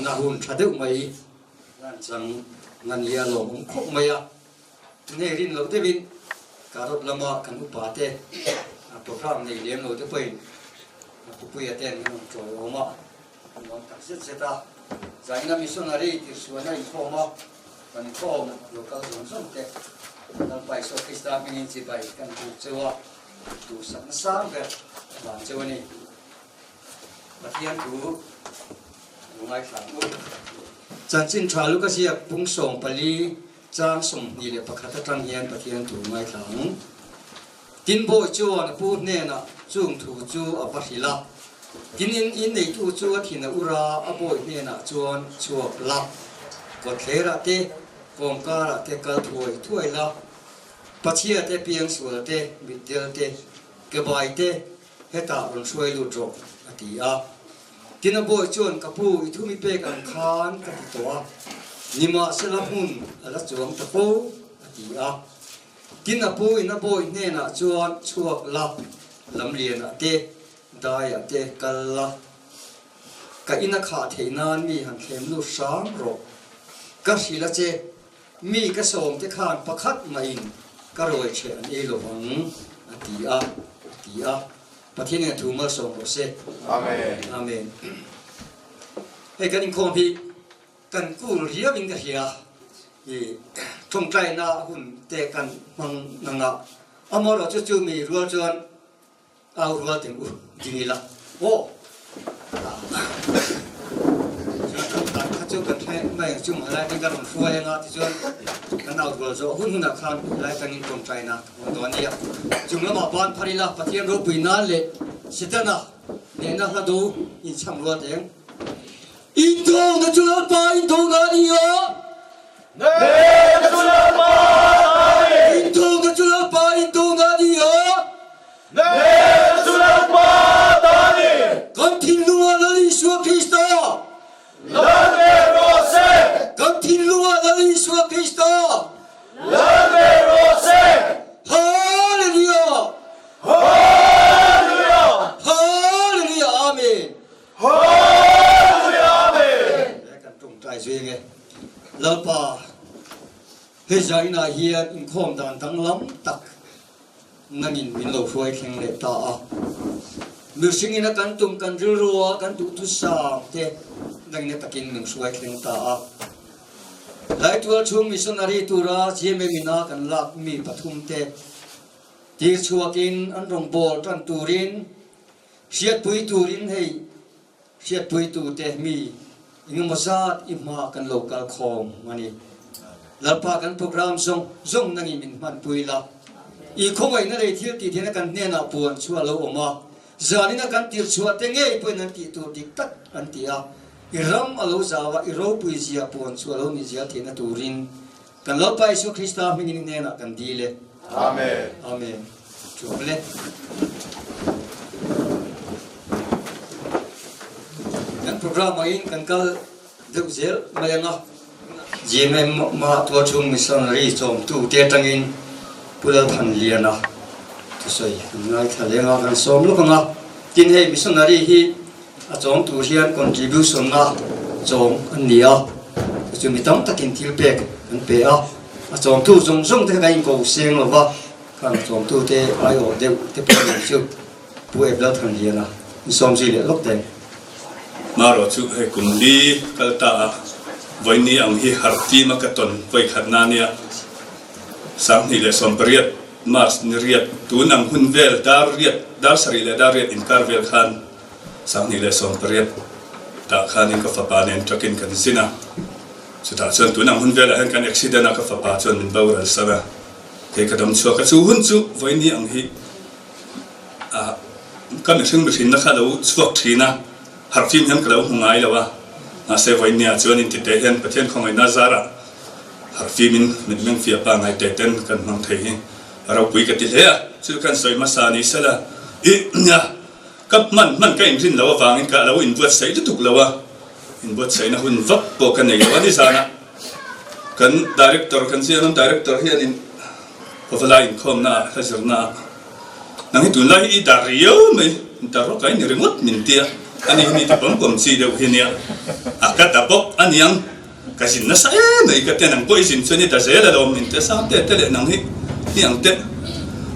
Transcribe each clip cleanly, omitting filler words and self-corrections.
Inkhawmna hun tha deuh mai an chang ngan hi a lawmawm khawp mai a. Tunei rin loh deuhin Karot lama kan upa te programme nei lem lo te pawhin Pupuia ten an rawn ṭawiawm a, an lawm tak zet zet a. Zaina missionary tirhsuana inkhawm a, kan khawm local zawng zawng te Lalpa Isua Krista hmingin chibai kan buk cheu a, duhsakna sang ber vang cheu a ni. Pathian thu lo ngaithla ang u. Chanchin tha Luka ziak pung 14 chang 21 atang hian Pathian thu ngaithla ang. Tin bawi chuan a pu hnenah chung thu chu a va hrilh a. Tin in inneitu chu a thin a ur a, a bawi hnenah chuan chhuak la, kawtthlerah te, kawmkarah te kal thuai thuai la, pachhia te, piangsual te, mitdel te, kebai te, Hetah rawn hruai lut rawh, a ti a. Tin a bawi chuan, Ka pu, i thumi pek ang khan ka ti tawh a, nimahsela hmun a la chuang ta fo, a ti a. Tin a pu in a bawi hnenah chuan, Chhuak la, lamlianah te, daiah te kal la, ka in a khah theih nan mi han thlem lut hram rawh. Ka hrilh a che, Mi ka sawmte khan pakhat mahin ka rawi chhe an ei lo vang, a ti a, a ti a. Pathian in a thu malsawm rawh se. Amen. Amen. Hei kan inkhawm hi kan kul riau in ka hria. I tawngtaina hun te kan hmang nanga. Amaherawh chu chu mi rual chuan Au rual teng u ding ila aw. Chuan kan kha chu kan hre mai ang chu mahlai kan rawn hruai anga tichuan kan au rual zawh hun hunah khan helai tangin tawngtaina ka hmang dawn a nia. Chung lamah ban phar ila Pathian ropui nan leh Setana nehna hla do inchham rual teng. Inthawhna chu Lalpa inthawhna a ni a. Nehna chu Lalpa a ni. Inthawhna chu Lalpa inthawhna a ni a. Nehna chu Lalpa ta a ni. Kan thinlungah Lal Isua Krista. Lal ve rawh se. Kan thinlungah Lal Isua Krista. Lal ve rawh se. Hallelujah. Hallelujah. Hallelujah. Amen. Hallelujah. Amen. Kan tawngtai zui ange. Lalpa, hei zainah hian inkhawm dan danglam tak Nangin min lo hruai thleng leh ta a. Mihringin a kan tum kan rilru a kan duhthusam te nangin a takin min hruai thleng ta a. Laitual chhung missionary tura GMM in a kan lak mi pathum te tir chhuakin an rawngbâwl tan turin hriatpui turin hei Hriatpuitute mi engemaw zat i hma kan lo kal khawm a ni. Lalpa kan program zawng zawng nangin min hmanpui la. I khawngaihna lei thil tih theihna kan hnenah puan chu a lo awm a, zanina kan tirh chhuah te ngei pawhin an tih tur dik tak an ti a, i ram a lo zau a, i ropui zia puan chu a lo ni zel theihna turin kan Lalpa Isua Krista hmingin i hnenah kan dil e. Amen. Amen. Chuang le. Kan program angin kan kal deuh zel mai anga. GMM ma tualchhung missionary chawmtu te atangin Pu Lalthanliana thusawi kan ngaithla leng a, kan sawm lawk anga. Tin hei missionary hi a chawm tur hian contribution a chawm an ni a, chu chu mi tam takin thil pek an pe a, a chawmtu zawng zawng te kha kan inko seng lo va, Khang chawmtute aiawh deuh te pawh nen chu Pu Ep Lalthanliana in sawm zui leh lawk teh. Marawh chu hei kum li kal ta a vawiini ang hi harh fim a ka tawn vawi khat na nia. 2018 March ni riat tun ang hun vel dar riat dar sarih leh dar riat inkar vel khan 2018 tah khanin ka fapa nen truck in kan zin a. Chutah chuan tun ang hun velah hian kan accident a ka fapa chuan min boral san a. Kei ka dam chhuak a, chu hun chu vawiini ang hi ah ka mihring mihrinna kha lo chhuak thin a, harhfim hian ka lo hmu ngai lo a, mahse vawiini ah chuan inti teh hian Pathian khawngaihna zarah harhfimin mitmeng fiah pa ngai teh ten kan hmang thei hi a ropui ka ti hle a, chu kan sawi hmasa ni sela i nia ka hman hman ka inrin loh avangin ka lo inbuatsaih lutuk lo a, inbuatsaihna hun vak pawh ka nei lo a ni zanah. Kan Director, kan Zianawm Director hianin Pavalai inkhawmna ah hla zirna ah nang hi tunlai hi i dar riau mai, dar rawk ai ni ringawt min tia. Ani hi mi ti pawm pawm chi deuh hi nia. A ka ta bawk aniang. Ka zin nasa em mai ka tia nang pawh i zin chuan i ta zel alawm min tia sang te te leh nang hi ni ang te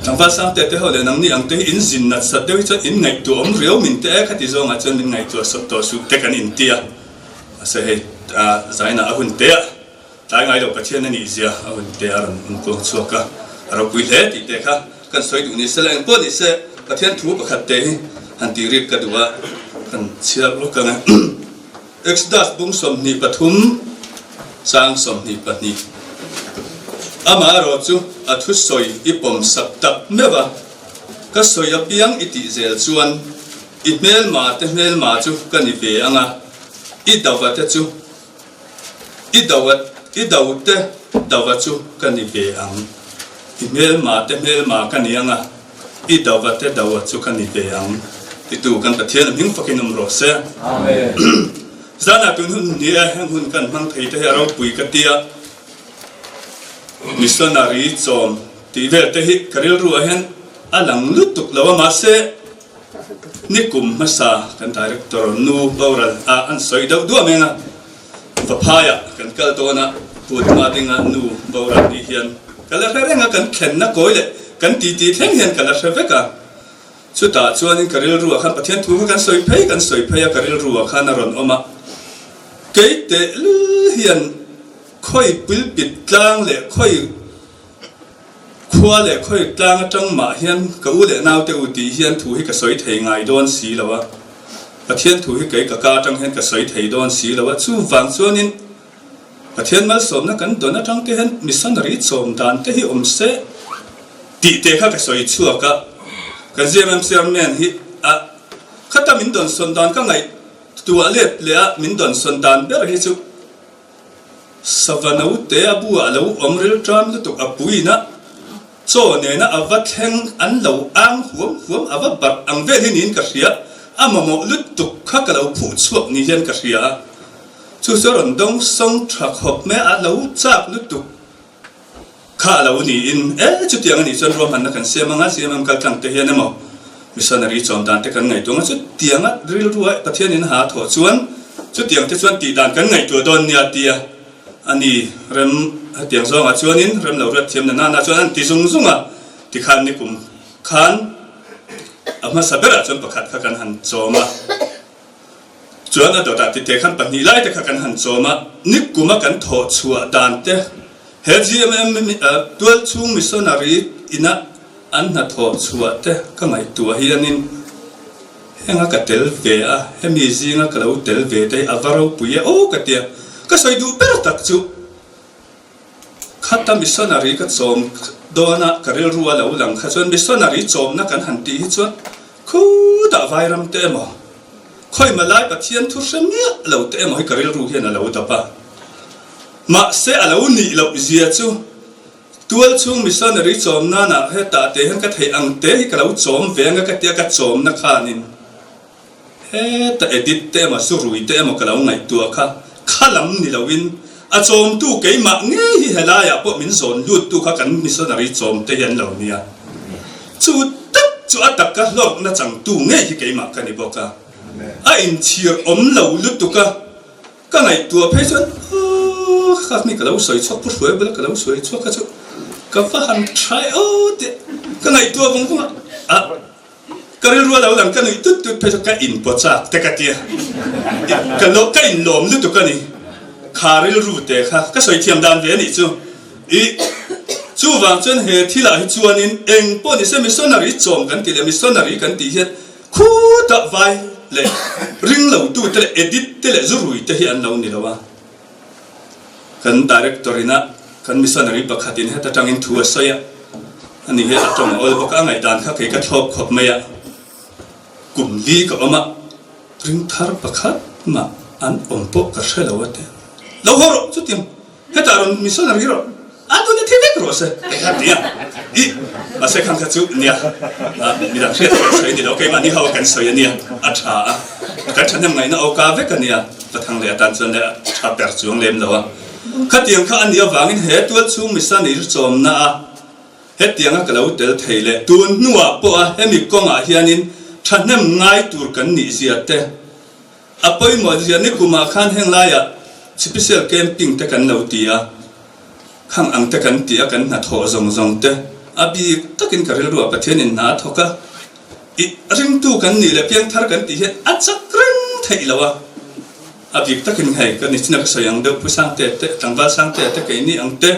tlangval sang te te ho leh nang ni ang te hi in zin nat sat deuh hi chuan in ngaihtuah awm riau min tia e khati zawngah chuan min ngaihtuah sawt tawh suh te kan in tia mahse hei zaina a hun te a tlai ngai lo Pathian a nih zia a hun te a rawn inkuang chhuak a a ropui hle tih te kha kan sawi duh ni se la engpawh ni se Pathian thu pakhat te hi han tih rik ka duh a kan chhiar lawk ang e. Exodus bung 23 chang 22 Amaherawh chu a thusawi i pawm sak tak meuh a, ka sawi apiang i tih zel chuan i hmelma te hmelma chu ka ni ve ang a, i dava te chu i dava i do te dava chu ka ni ve ang, i hmelma te hmelma ka ni ang a. I dova te do chu ka ni ve ang titu kan Pathian a hming fakin awm rawh se. Amen. Zanah tun hun ni e, heng hun kan hmang thei te hi a ropui ka tia. Missionary chawm tih vel te hi ka rilru ah hian a lang lutuk lo a mahse nikum hmasa kan director nu boral a an sawi deuh duah meng a Vaphaiah kan kal dawn a put hma dinga nu boral ni hian ka la hre reng a kan thlenna kawi leh kan titi thleng hian ka la hre vek a. Chutah chuanin ka rilruah khan Pathian thu kha kan sawi phei kan sawi phei a, ka rilruah khan a rawn awm a. Kei tehlul hian khawi pulpit tlang leh khawi khua leh khawi tlang atang mah hian ka u leh naute u tih hian thu hi ka sawi thei ngai dawn si lo a. Pathian thu hi kei ka ka atang hian ka sawi thei dawn si lo a. Chuvang chuanin Pathian malsawmna kan dawn atang te hian missionary chawm dan te hi awm se tih te kha ka sawi chhuak a, kan ZMM chairman hi a khata min dawn sawn dan ka ngaihtuah let leh a, min dawn sawn dan ber hi chu sava naute a bu ah lo awm ril ṭam lutuk a puiin a chaw nena a va thleng an lo ang huam huam a va barh ang vel hi niin ka hria, a mamawh lutuk kha ka lo phuh chhuak ni hian ka hria a. Chu chu a rawn dawng sawng tha khawp mai a, a lo chak lutuk kha a lo niin e, chutiang a nih chuan ruahmanna kan siam anga CMM kal tlang te hian emaw missionary chawm dan te kan ngaihtuah anga chutianga rilrua Pathianin a ha a thawh chuan chutiang te chuan tih dan kan ngaihtuah dawn nia tia a ni rem hetiang zawngah chuanin rem lo riat thiam na nana chuan an ti zung zung a tikhan nikum khan a hmasa berah chuan pakhat kha kan han chawm a. Chuan a dawtah tite khan pahnih lai te kha kan han chawm a, nikum a kan thawh chhuah dan te he GMM tualchhung missionary ina an hna thawh chhuah te ka ngaihtuah hianin henga ka tel ve a, hemi zinga ka lo tel ve te hi a va ropui e aw ka tia, ka sawi duh ber tak chu. Khata missionary ka chawm dawn a, ka rilru a lo lang kha chuan missionary chawmna kan han tih hi chuan khutah vairam te emaw, khawima lai Pathian thu hre miah lo te emaw hi ka rilru hian a lo dap a. Mahse a lo nih loh zia chu tualchhung missionary chawm nana hetah te hian ka theih ang te hi ka lo chawm ve anga ka tia ka chawmna khanin Heta edit te emaw zurui te emaw ka lo ngaihtuah kha kha lam ni loin a chawmtu keimah ngei hi helaiah pawh min zawn luttu kha kan missionary chawmte hi an lo nia. Chu tak chu a taka hlawkna changtu ngei hi keimah ka ni bawk a. A inchhir awm lo lutuk a, ka ngaihtuah phei chuan aw kha mi ka lo sawi chhuak pu hruai bula ka lo sawi chhuak kha chu ka va han tha e aw tih ka ngaihtuah vawng vawng a. A. Ka rilru a lo lang ka nuih tut tut phei chu ka in pawt chak te ka tia. Ka lo ka in lawm lutuk a ni. Kha rilru te kha ka sawi thiam dan ve a nih chu. I chuvang chuan he thilah hi chuanin eng pawh ni se missionary chawm kan tih leh missionary kan tih hian khutah vai leh ring lo tu te leh edit te leh zurui te hi an lo ni lo a. Kan director ina kan missionary pakhatin heta tangin thu a sawi a, ani hi a tawng a awl bawk a, a ngaihdan kha kei ka thlawp khawp mai a, kum li ka awm a, ring thar pakhat mah an awm pawh ka hre lo a ti. Lo haw rawh chutiang hetah rawn missionary rawh, a tuna thi vek rawh se ka kha ti a, ih mahse khang kha chu nia midang hriat kan sawi a ni lo, keimahni ho a kan sawi a nia, a tha a, kan thahnem ngaihna awka vek a nia. Ka thang leh atan chuan leh a tha ber chuang lem lo a. Khatiang kha a nih avangin he tualchhung missionary chawmna a hetianga ka lo tel thei leh tun hnuah pawh a hemi kawngah hianin thahnem ngai tur kan nih zia te. A pawimawh zia ni kumah khan heng laiah special camping te kan lo ti a, khang ang te kan ti a, kan hnathawh zawng zawng te a bik takin ka rilruah Pathianin hna a thawk a, i ringtu kan nih leh piangthar kan tih hian a chak reng theih lo a, a bik takin hei ka nichina ka sawi ang deuh Pu Sangtea te, Tlangval Sangtea te keini ang te,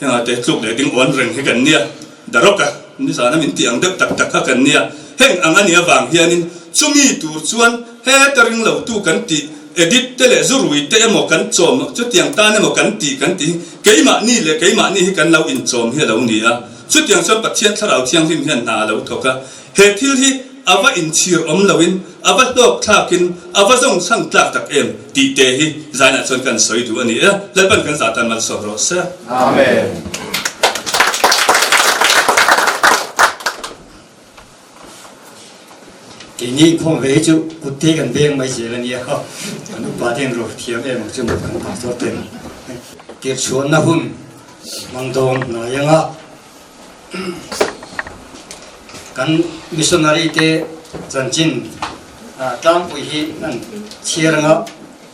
Hengah te tluk leh ding awn reng hi kan nia, Daroka nizana min tih ang deuh tak tak kha kan nia. Heng ang a nih avang hianin chumi tur chuan heta ring lo tu kan tih edit te leh zurui te emaw kan chawm chutiang tan emaw kan tih kan tih hi keimahni leh keimahni hi kan lo inchawm hi a lo ni a. Chutiang chuan Pathian Thlarau Thianghlim hian hna a lo thawk a. He thil hi a va inchhir awm loin, a va hlawk thlakin, a va zawng chhang tlak tak em tih te hi zainah chuan kan sawi duh a ni e. Lalpan kan zah tan malsawm rawh se. Amen. Keini inkhawm ve hi chu kut te kan veng mai zel a nia, kan upa te an ro thiam em ang chu maw kan pastor ten tirchhuahna hun hmang dawn hnai anga. Kan missionary te chanchin tlangpui hi an chhiar anga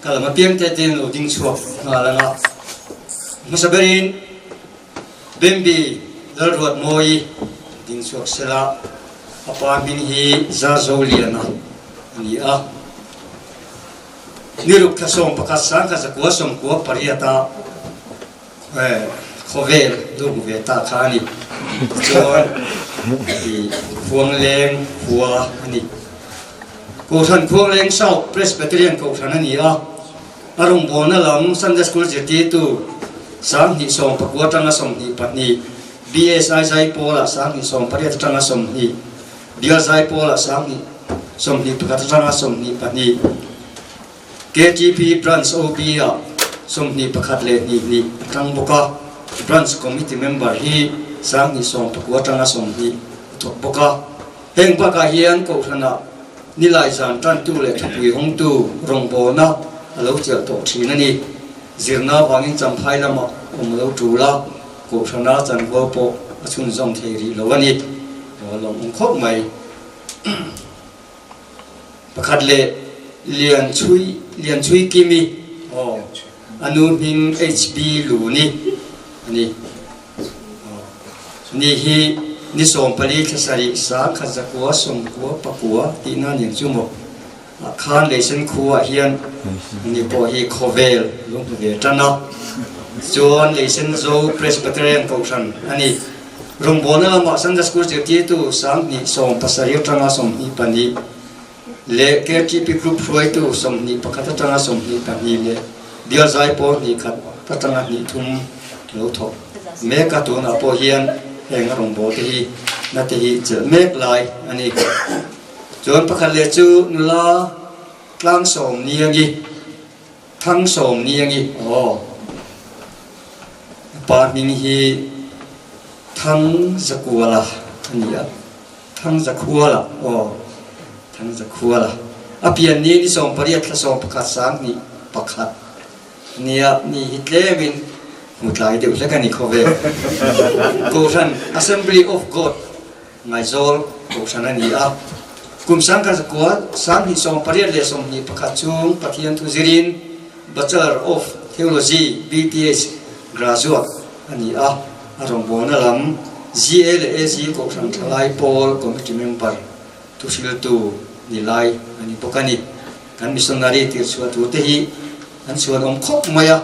ka lam apiang te te an lo ding chhuak nghal anga hmasa berin Bembi Lalruatmawi ding chhuak sela a pa hming hi Zazoliana a ni a. Niruk thla 11 sang kha 98 ah Khawvel lu hmu ve ta kha a ni. Tichuan i Khuangleng khua a ni. Kohhran Khuangleng South Presbyterian Kohhran a ni a. A rawngbawlna lam Sunday School zirtirtu 2019 atanga 22, BSI Zaipawlah 2018 atanga 20, Bial Zaipawlah 2021 atanga 22, KTP Branch OB ah 21 leh hnih hnih a tang bawk a, Branch Committee member hi 2019 atanga 20 a thawk bawk a. Heng bakah hian Kohhranah Nilai zan tantu leh thupui hawngtu rawngbawlna a lo chelh tawh thin a ni. Zirna vangin Champhai lamah awm lo tul a, Kohhrana chanvo pawh a chhunzawm thei rih lo a ni. Aw a lawmawm khawp mai. Pakhat leh Lian Chhui Lian Chhui Kimi aw a nu hming HB Luni a ni. Aw ni hi ni 14 thla sarih 1999 tihna aniang chu maw ah khan Leisen khuaah hian ni pawh hi khawvel lo hmu ve tan a. Chuan Leisen Zo Presbyterian Kohhran a ni. Rawngbawlna lamah Sunday School zirtirtu 2017 atanga 22 leh KTP Group hruaitu 21 atanga 22 leh Bial Zaipawl hnih khat atanga hnih thum lo thawk mek a, tunah pawh hian heng a rawngbawlte hi na te hi chelh mek lai a ni. Chuan pakhat leh chu nula tlang sawm niangi Thang sawm niangi aw. A pa hming hi Thang Zakuala a ni a, Thang Zakhuala aw, Thang Zakhuala. A pian ni ni 18 thla 11 2001 nia ni hi tlemin hmu tlai deuh hlek a ni khawvel. Kohhran Assembly of God Ngaizawl Kohhran a ni a. Kum 1900 20 28 leh 21 chhung Pathian thu zirin Bachelor of Theology, BTH, graduate a ni a. A rawngbawlna lam GA leh AG Kohhran Thalai Pawl Committee member thuhriltu ni lai a ni bawk a ni. Kan missionary tirchhuah turte hi an chhuan awm khawp mai a.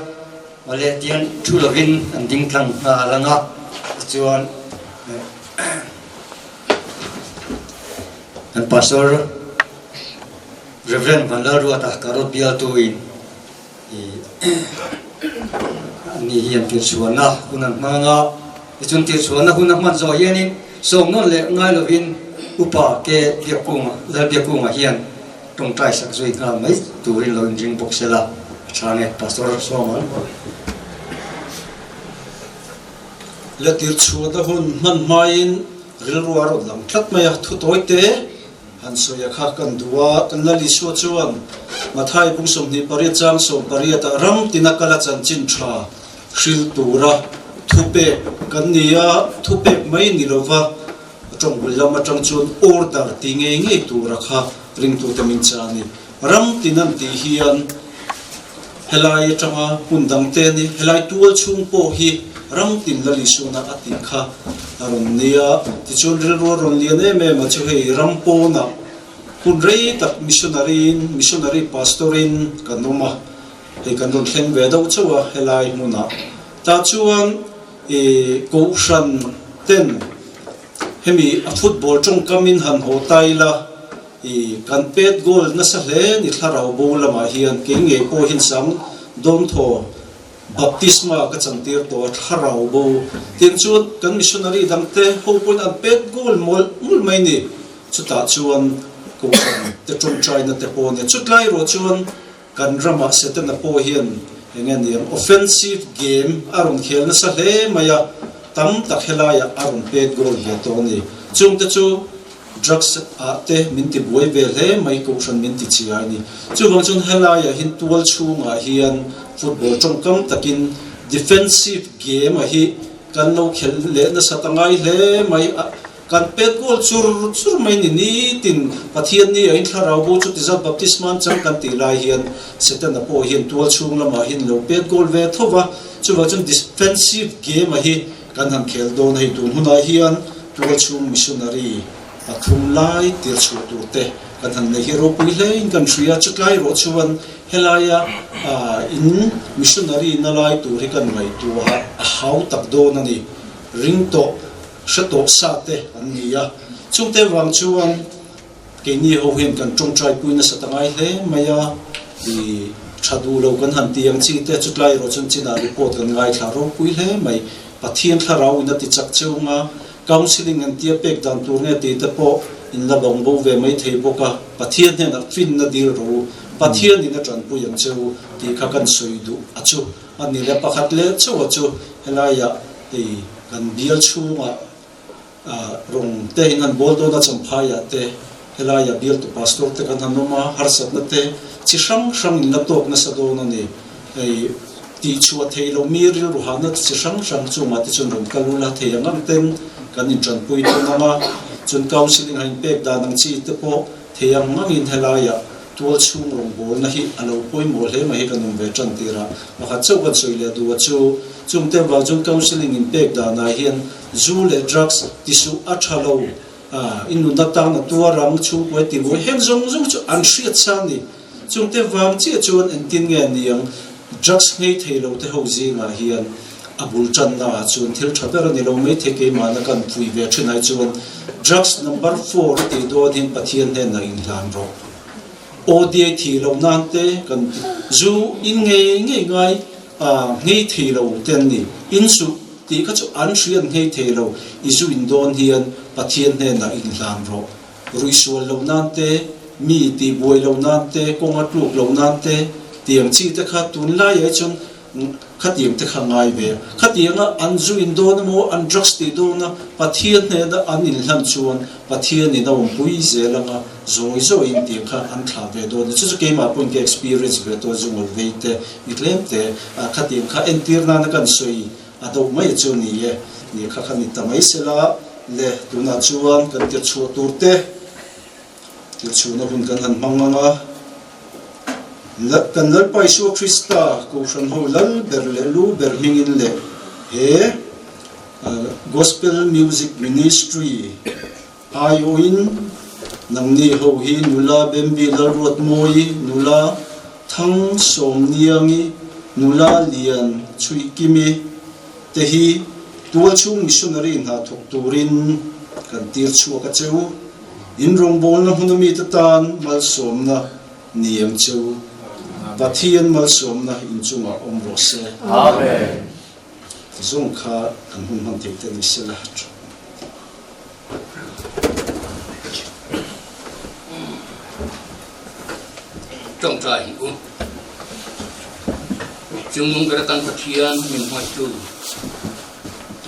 Awle tian thu lovin an ding tlang nghal ang a, tichuan kan Pastor Rev. Vanlalruata Karot bialtuin ani hi an tirchhuahna hun an hmang a, tichuan tirchhuahna hun a hman zawh hianin sawmnawn leh ngai lovin Upa Ke Biakkunga, Lalbiakkunga hian Tawngtai sak zui nghal mai turin lo inring bawk se la, a tha nge Pastor Sawma. La tir chhuat a hun hman hmain rilru a rawn lang tlat mai a, thu tawi te han sawi a kha kan duh a, kan Lal Isua chuan Mathai bung 28 chang 18 ah ram tina kal a chanchin tha hril tura thupek kan ni a, thupek mai ni lova A tawng bul lam atang chuan order ti ngei ngei tura kha ringtute min cha a ni. Ram tin an tih hian helai atanga hmun dang te ni helai tual chhung pawh hi ram tin Lal Isuana a tih kha a rawn nia. Tichuan rilru a rawn lian em em a chu hei ram pawnah hun rei tak missionary in missionary pastor in kan awm a, hei kan rawn thleng ve deuh chauh a helai hmunah. Tah chuan ih kohhran ten hemi a football tawngkam in han haw ta ila ih kan pet goal nasa hle ni thlarau bo lamah hian kei ngei pawh hian sang dawnthaw baptisma ka chantir tawh a thlarau bo tiang chuan kan missionary dang te ho pawhin an pet goal mawlh mawlh mai ni chutah chuan kohhran te tawngtaina te pawh ania chutlai erawh chuan Kan ramah Setana pawh hian eng nge niang offensive game a rawn khel nasa hle mai a, tam tak helaiah a rawn pet goal ve tawh a ni. Chungte chu drugs ah te min ti buai ve hle mai, kohhran min ti chiai a ni. Chuvang chuan helaiah hian tual chhungah hian football tawngkam takin defensive game a hi kan lo khelh leh nasat a ngai hle mai a. Kan pet goal chur chur mai ni nitin Pathian ni a in thlarau bo chu tizat baptisma an chang kan tih lai hian Setana pawh hian tual chhung lamah hian lo pet goal ve tho va, chuvang chuan defensive game a hi kan han khel dawn hei tun hunah hian tual chhung missionary pathum lai tir chhuah tur te kan han nei hi ropui hle in kan hria chutlai erawh chuan helaia in missionary na lai tur hi kan ngaihtuah a hau tak dawn a ni ring tawh. Hre tawh sa te an ni a, chungte vang chuan keini ho hian kan tawngtai pui nasa ta ngai hle mai a, i tha duh lo kan han ti ang chi te chutlai erawh chuan chinah report kan ngaithla ropui hle mai, Pathian thlarau in a ti chak cheu nga, counselling an tia pek dan tur nge tih te pawh in la bang bo ve mai thei bawk a, Pathian hnenah finna dil rawh u, Pathian in a tanpui ang cheu tih kha kan sawi duh a chu a ni le, pakhat leh chauh a chu helaiah hei Kan bial chhungah rawng te in han bawl dawn a, Champhaiah te helaiah bialtu pastor te kan han awm a, harsatna te chi hrang hrang in la tawk nasa dawn a ni. Hei tihchhuah theih loh mi rilru hahna chi hrang hrang chungah te chuan rawn kal ula thei ang ang ten kan intanpui dawn ang a, chuan counselling a inpek dan ang chi te pawh thei ang angin helaiah tual chhung rawngbawlna hi a lo pawimawh hle mai hi kan awm ve tan tir a, pakhat chauh kan sawi leh duh a chu, chungte vang chuan counselling in pek danah hian zu leh drugs tisuh a tha lo a, i nunna tan a tuar ang, chhungkuai tibuai heng zawng zawng chu an hriat sa a ni, chungte vang chiah chuan engtin nge ni ang, drugs nghei thei lo te ho zingah hian a bul tanna ah chuan thil tha ber a ni lo maithei keimahna kan pui ve thin ai chuan drugs number four a tih dawn hian Pathian hnenah inhlan rawh. ODA thih loh nan te kan ti. Zu in ngei ngei ngai a nghei thei lo te an ni. In suh tih kha chu an hria an nghei thei lo. I zu in dawn hian Pathian hnenah inhlan rawh. Ruihsual loh nan te, mi tihbuai loh nan te, kawng a tluk loh nan te tiang chi te kha tunlai ah hi chuan Khatiang te kha ngai ve a. Khatianga an zu in dawn emaw, an drugs tih dawn a, Pathian hnena an inhlan chuan Pathianin a awmpui zel anga zawi zawiin tiang kha an thlah ve dawn a. Chu chu keimah pawhin ka experience ve tawh a, zungawl vei te, mi tlem te, khatiang kha entir nana kan sawi a doh mai chu ni e. Ni kha kha ni ta mai sela le, tunah chuan kan tirchhuah tur te, Tirchhuahna hun kan han hmang ang a, kan Lalpa Isua Krista Kohhran ho lal ber leh lu ber hmingin leh he Gospel Music Ministry aiawhin nangni ho hi nula Bembi Lalruatmawi, nula Thang Sawmniangi, nula Lian Chhuihkimi te hi tualchhung missionary hna thawk turin kan tirchhuak a cheu. In rawngbawlna hmuna mite tan malsawmna ni ang che u. Pathian malsawmna in chungah awm rawh se. Amen. Zawng kha kan hun hman theih te ni sela tha. Tawngtai ang u. Chungnung ber kan Pathian min hmaitu.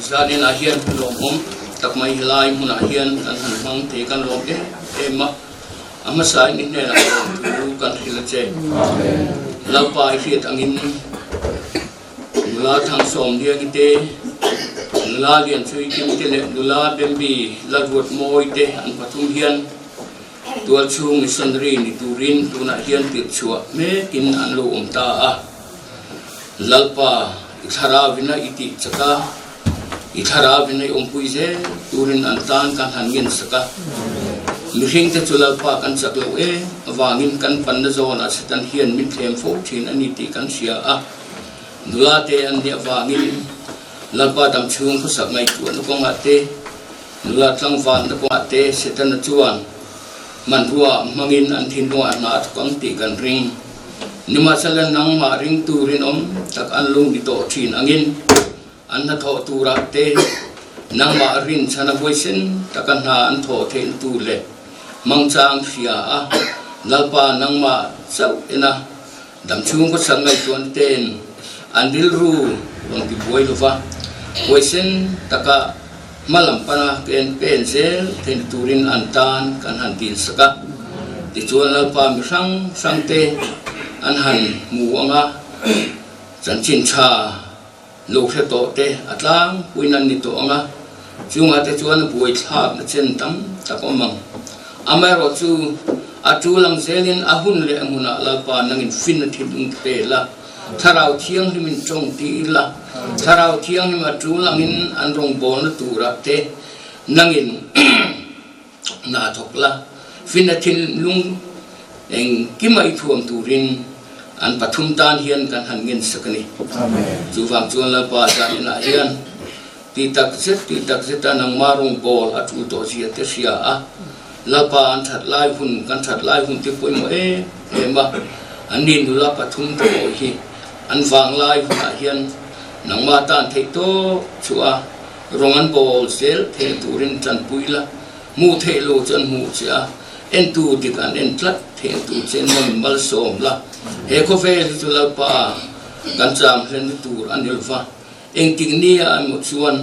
Zanin ah hian hun lawmawm tak mai helai hmunah hian kan han hmang thei kan lawm em em a, a hmasa in i hnenah lawm thu kan hrilh a che. Lalpa i hriat angin nula Thangsawmliangi te, nula Lianchhuikim te leh nula Bembi Lalruatmawi te an pathum hian. Tualchhung missionary ni turin tunah hian tirhchhuah mekin an lo awm ta a. Lalpa, i thlarauin a i tih chak a, i thlarauin a i awmpui zel turin an tan kan han ngen sak a. Mihringte chu Lalpa kan chak lo em avangin kan panna zawnah Satan hian min thlem fo thin a ni tih kan hria a. Nula te an nih avangin Lalpa damchhung khawsak ngaihtuahna kawngah te, Nula tlangvalna kawngah te Setana chuan hmanrua hmangin an thinlungah hna a thawk ang tih kan ring. Nimahsela nangmah ringtu rinawm tak an lo ni tawh thin angin an hnathawh turah te nangmah rinchhana huaisen taka hna an thawh theihna tur leh hmangchang hria a Lalpa nangmah chauh ena Damchhung khawchhak ngaihtuahna te'n an rilru rawn ti buai lova, huaisen taka hma lam pana ken pen zel theihna turin an tan kan han dil sak a. Tichuan Lalpa mi hrang hrang te an han hmu ang a, chanchin tha lo hre tawh te a tlangpuiin an ni tawh ang a, chungah te chuan a buaithlakna chen tam tak awm ang. Amaherawhchu, a tul ang zelin a hun leh a hmunah Lalpa nangin fin a thilung pe la, Thlarau Thianghlimin tawng ti ila, Thlarau Thianghlim a tul angin an rawngbawlna turah te nangin hna thawk la, fin a thinlung engkima i thuam turin an pathum tan hian kan han ngen sak a ni. Chuvang chuan Lalpa zan inah hian ti tak zet ti tak zeta nangma rawng bawl a tul tawh zia te hria a, Lalpa an that lai hun kan that lai hun te pawimawh em em a, an ni nula pathum te pawh hi an vang lai hunah hian nangma tan theih tawk chu a Rawng an bawl zel theih turin tanpui la, hmuh theih lo chu an hmuh che a, entu dik an en tlat theih tur che nawn malsawm la. He khawvel hi chu Lalpa kan cham hlen tur a ni lova, engtik nia emaw chuan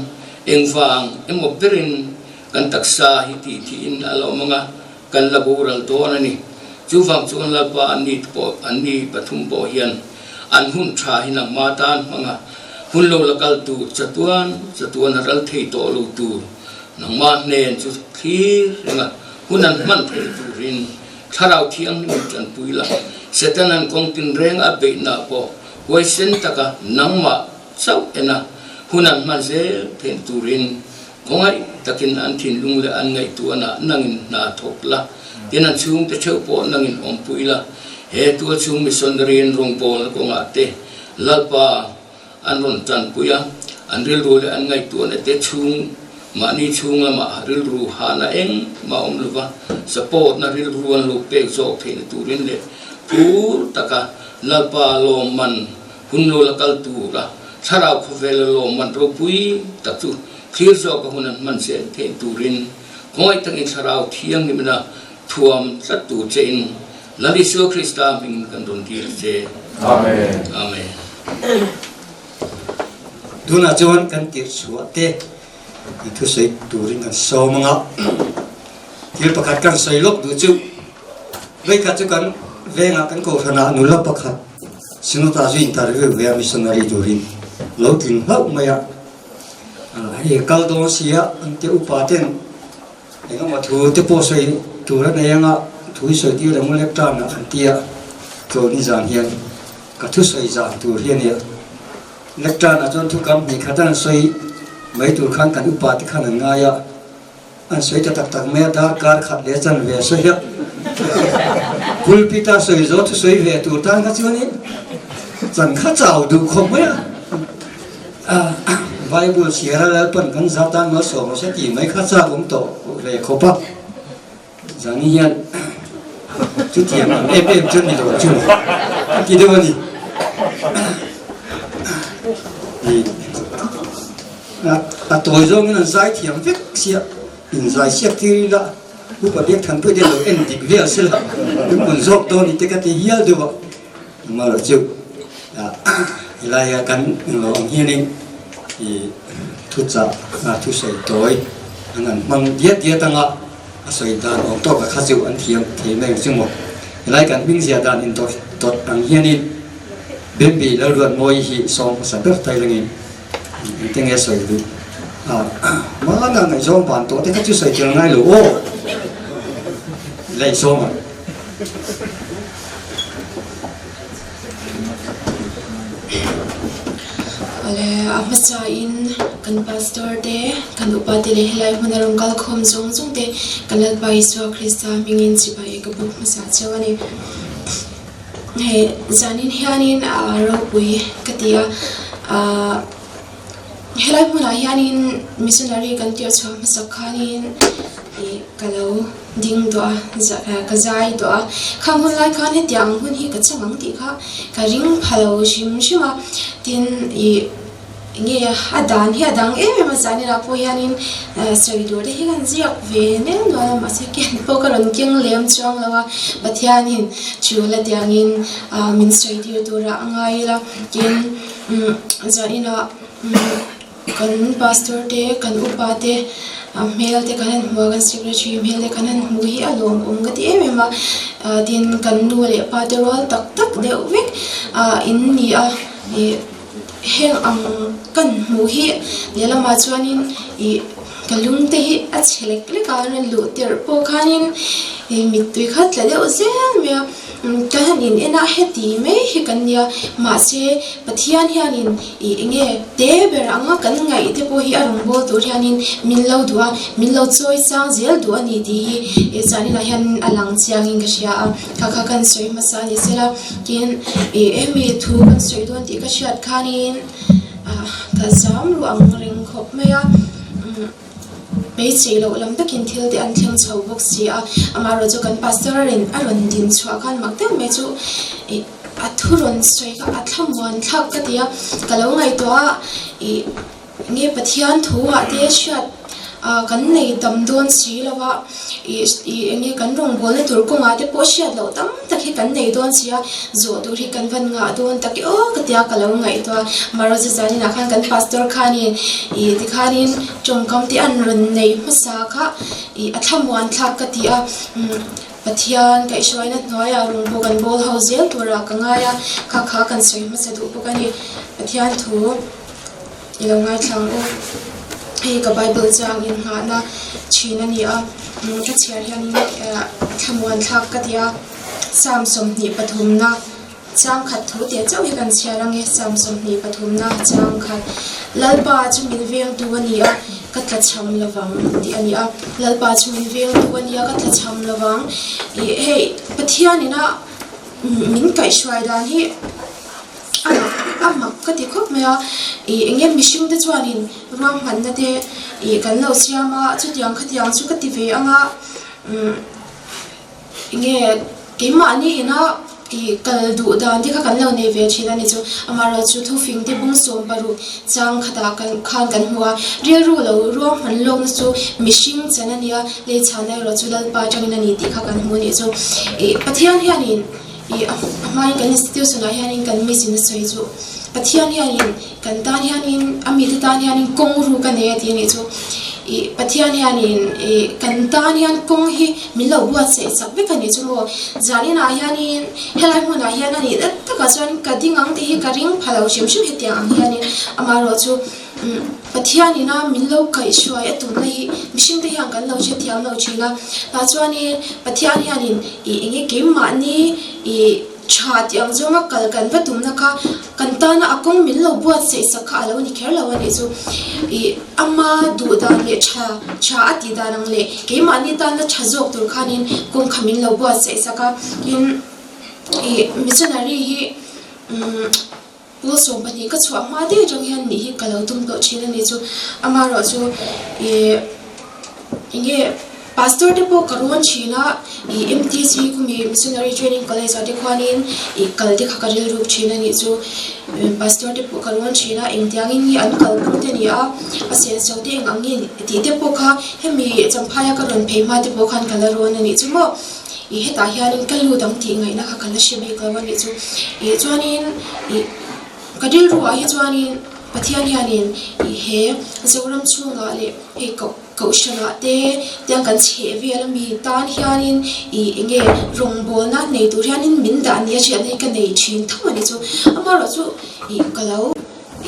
engvang emaw berin kan taksa hi tih thihin a la awm ang a, kan la boral dawn a ni. Chuvang chuan Lalpa an ni pawh an ni pathum pawh hian an hun tha hi nangma tan hmang a, hun lo la kal tur chatuan chatuan a ral thei tawh lo tur nangma hnen chu thlir reng a, hun an hman theih turin Thlarau Thianghlim tanpui la. Setanan kawng tinreng a beihna pawh huaisen taka nangmah chauh en a, hun an hman zel theih turin Khawngaih takin an thinlung leh an ngaihtuahna nangin hna thawk la, tin an chhungte theuh pawh nangin awmpui la. He tualchhung missionary an rawngbawlna kawngah te Lalpa an rawn tanpui a, an rilru leh an ngaihtuahna te chhung mahni chhung lamah rilru hahna engmah awm lova support na rilru an lo pek zawk theihna turin leh phur taka Lalpa lawmman hun lo la kal tura thlarau khawvela lawmman ropui tak chu Thlir zawk a hun an hman zel theih turin khawngaih takin Thlarau Thianghlimna thuam tlat tur che in Lal Isua Krista hmingin kan rawn dil che. Amen. Amen. Tunah chuan kan tirh chhuah te i thusawi turin kan sawm ang a, thil pakhat kan sawi lawk duh chu vawikhat chu kan vengah kan kohhranah nula pakhat Synod-ah zu interview ve a missionary turin lo tling hlauh mai a. Hei kal dawn sia an te upa ten engemaw thu te pawh sawi tur a nei anga thu i sawi tir ang lek tan ah an tia tlawhni zan hian ka thu sawi zan tur hi a nia lek tan ah chuan thu kam hnih khat an sawi mai tur khan kan upa te khan an ngai a an sawi ta tak tak mai a darkar khat leh chan ve a sawi a pulpit a sawi zawh thu sawi ve tur tan kha chuanin chan kha chau duh khawp mai a. Bible chhiar a Lalpan kan za tan malsawm rawh se tih mai kha chak awm tawh ve khawp a, zani hian chutiang ang em em chu ni lo chu a ti deuh a ni. A tawi zawngin an zai thiam vek sia, in zai siak tir ila upa biak thanpui te lo en dik vel sela lungmun zawk dawn ni te ka ti hial deuh a. Amaherawh chu helaia kan englo ang hianin i thuchah thusawi tawi an han hmang diat diat anga a sawi dan awm tawk a kha chu an thiam thei mai ang chu maw. Helai kan hming zia dan in dawt dawt ang hianin Bembi Lalruatmawi hi sawm hmasa ber tai langin engte nge sawi duh a, mahna ngaihzawng ban tawh te kha chu sawi tel ngai lo aw. La insawm ang. Awle, a hmasain kan pastor te, kan upa te leh helai hmuna rawn kal khawm zawng zawng te kan Lalpa Isua Krista hmingin chibai ka buk hmasa cheu a ni. Hei zanin hianin a ropui ka ti a, ahh helai hmunah hianin missionary kan tirh chhuah hmasak khanin ih ka lo ding tawh a ka zai tawh a, khang hun lai khan hetiang ang hun hi ka chang ang tih kha ka ring pha lo hrim hrim a, tin ih Nge a dan hi a dang em em a zaninah pawh hianin sawi tur te hi kan ziak ve nel nual a mahse ken pawh ka rawn keng lem chuang lo a Pathianin thu la tiangin min sawi tir turah a ngai ila tin zaninah kan pastor te kan upa te hmel te kan han hmu a kan secretary hmel te kan han hmu hi a lawmawm ka ti em em a tin kan nu leh pa te rual tak tak deuh vek in ni a ih. Heng ang kan hmuh hi lehlamah chuanin ih ka lung te hi a chhe lek lek a rawn luh tirh pawh khanin ih mittui kha tla deuh zel mai a ka han in en a heti mai hi kan nia mahse Pathian hianin ih eng nge te ber anga kan ngaih te pawh hi a rawn bawl tur hianin min lo duh a min lo chawi chang zel duh a ni tih hi ih zaninah hian a lang chiangin ka hria a. Kha kha kan sawi hmasa a ni sela tin ih hemi thu kan sawi dawn tih ka hriat khanin ah ka zam ruh ang reng khawp mai a hmeichhe loh lam takin thil te an thleng chho bawk si a amaherawh chu kan pastor in a rawn din chhuah khan mak deuh mai chu ih a thu rawn sawi kha a thlamuan thlak ka ti a ka lo ngaihtuah a ih. Nge Pathian thu ah te hriat kan nei tam dawn si lo a, ih ih eng nge kan rawngbawlna tur kawngah te pawh hriat loh tam tak hi kan nei dawn si a, zawh tur hi kan van ngah dawn tak e aw ka tia ka lo ngaihtuah a, Marozi zaninah khan kan pastor khanin ih tikhanin tawngkam te an rawn nei hmasa kha ih a thlamuan thlak ka ti a, Pathian kaihhruaina hnuaiah rawngbawh kan bawl ho zel turah ka ngai a, kha kha kan sawi hmasa duh bawk a ni Pathian thu. I lo ngaithla ang u. Hei ka Bible chang inngahna thin a ni a, ka chhiar hianin thlamuan thlak ka ti a, Psalm 23 na chang khat thu teh chauh hi kan chhiar ang e, Psalm 23 na chang khat, Lalpa chu min vengtu a ni a, ka tlachham lovang tih a ni a, Lalpa chu min vengtu a ni a, ka tlachham lovang. Ih hei Pathianina min kaihhruai dan hi. A mak a mak ka ti khawp mai a, ih eng nge mihring te chuanin ruahmanna te ih kan lo siam a, chutiang khatiang chu ka ti ve ang a, umm eng nge keimahni ina ih kal duh dan te kha kan lo nei ve thin a ni chu, amaherawhchu chu thufing te bung 60 chang khatah kan khan kan hmu a, rilru lo ruahman lawkna chu mihring chan a nia, lei chhana erawh chu Lalpa atangin a ni tih kha kan hmu a nih chu, ih Pathian hianin. Ih a hmain kan institution ah hianin kan mission a sawi chu Pathian hianin kan tan hianin a mite tan hianin kawng ruk a nei a tih a nih chu ih Pathian hianin ih kan tan hian kawng hi min lo buatsaih chak vek a nih chu maw zanin ah hianin helai hmunah hian a nih dat takah chuan ka ding ang tih hi ka ring pha lo hrim hrim hetiang ang hianin amaherawhchu Pathian ina min lo kaihhruai a tumna hi mihring te hian kan lo hrethiam lo thin a, tah chuanin Pathian hianin ih eng nge keimahni ih tha tih ang zawnga kal kan va tumna kha kan tana a kawng min lo buatsaih sak kha a lo ni kher lo a nih chu. Ih ama duh dan leh tha tha a tih dan ang leh keimahni tana tha zawk tur khanin kawng kha min lo buatsaih sak a, tin ih missionary hi umm. Pawl 12 ka chhuah hma daih atang hian nih hi ka lo tum tawh thin a ni chu. Amaherawh chu ih enge pastor te pawh ka rawn thin a, ih MTC khumi Missionary Training College ah te khuanin ih kal te kha ka rilruk thin a nih chu. Pastor te pawh ka rawn thin a, engtiangin nge an kalpui te ni a, a senso te eng ang nge tih te pawh kha hemi Champhaia ka rawn phei hma te pawh khan ka la rawn a nih chu maw. Ih hetah hianin ka lut ang tih ngaihna kha ka la hre bik lo a nih chu. Ih chuanin ih ka rilru ah hi chuanin Pathian hianin ih he Zoram chhungah leh hei koh kohhran ah te tiang kan chheh vel ami tan hianin ih eng nge rawngbawlna nei tur hianin min dah nia hriatna hi ka nei thin tho a nih chu. Amaherawhchu ih ka lo.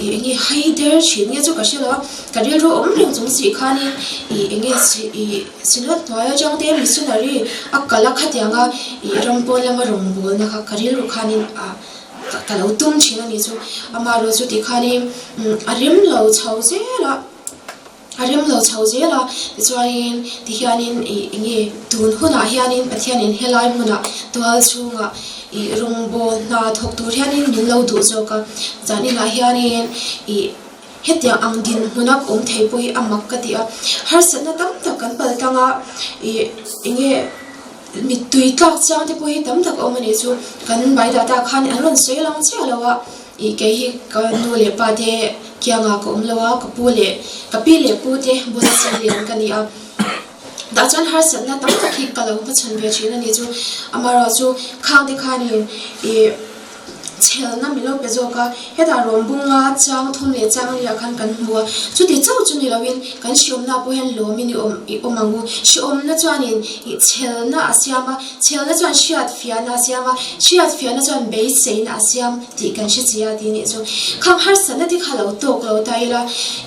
ih eng nge hai der thin nge chu ka hre lo a, ka rilru awm reng chung si khanin ih eng nge ih synod hnuai atang te missionary a kal a khatiang a ih ram pawn lama rawngbawlna kha ka rilru khanin ah ka lo tum thin a ni chu amaherawhchu tikhanin a rem lo chho zel a. A rem lo chho zel a, tichuanin tihianin ih enge tun hunah hianin Pathianin helai hmunah tual chhungah ih rawngbâwl hna thawk tur hianin min lo duh zawk a, zaninah hianin ih hetiang ang dinhmuna ka awm thei pawh hi a mak ka ti a, harsatna tam tak kan pal tlang a, ih enge mittui tlak chiang te pawh hi tam tak a awm a nih chu, kan Baidata khan an rawn sawi lang chiah lo a. Ih kei hi ka nu leh pa te kiangah ka awm lo a, ka pu leh ka pi leh pu te bula cheng lian ka ni a. Tah chuan harsatna tam tak hi ka lo hmachhawn ve thin a ni chu. Amaherawhchu khang te khanin ih chhelna min lo pe zawk a, hetah rawngbunga chang thum leh chang liah khan kan hmu a. Chuti chauh chu ni loin kan hriawmna pawh hian lawmin i awm i awm ang u. Hriawmna chuanin ih chhelna a siam a, chhelna chuan hriatfiahna a siam a, hriatfiahna chuan beiseina a siam. Tih kan hre chi a tih nih chu. Khang harsatna te kha lo tawk lo ta ila,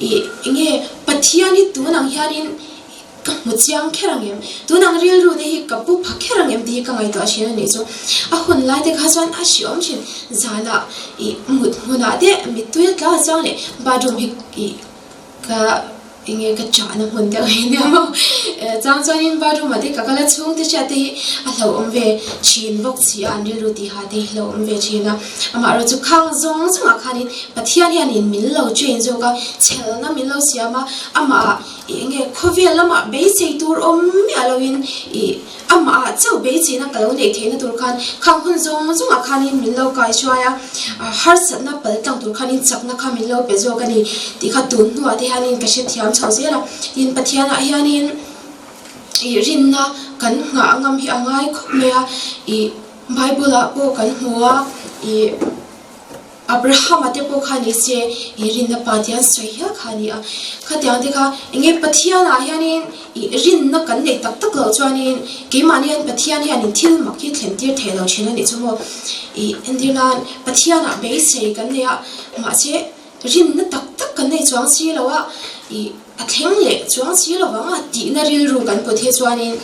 ih enge Pathian hi tun ang hianin ka hmu chiang kher ang em? Tun ang rilru te hi ka pu pha kher ang em tih hi ka ngaihtuah thin a nih chu. A hun lai te kha chuan a hriawm thin. Zanah ih mut hmunah te mittui a tla chiang leh bathroom hi ih Ka enge ka chahna hmun deuh hi nia maw? Chang chuanin bathroom ah te ka kal a chhungte hriat te hi a hlauhawm ve thin bawk si a, an rilru tiha te hi hlauhawm ve thin a. Amaherawhchu khang zawng zawngah khanin Pathian hianin min lo train zawk a, chhelna min lo siam a, amah ih enge khawvel lamah beisei tur awm miah loin ih Amah ah chauh beichihna ka lo neih theihna tur khan khang hun zawng zawngah khanin min lo kai hruai a, harsatna pal tlang tur khanin chakna kha min lo pe zawk a ni tih kha tun hnuah te hianin ka hrethiam chho zel a. Tin, Pathianah hianin ih rinna kan nghah ngam hi a ngai khawp mai a, ih Bible ah pawh kan hmu a, ih. Abrahama te pawh kha ni se, i rinna pa te an sawi hial kha a ni a. Khatiang te kha enge Pathianah hianin i rinna kan neih tak tak loh chuanin keimahni hian Pathian hianin thil mak hi thlen tir thei lo thin a nih chu maw. I entir nan Pathianah beisei kan nei a, mahse rinna tak tak kan nei chuang si lo a, i A thleng leh chuang si lo vang a tihna rilru kan put hi chuanin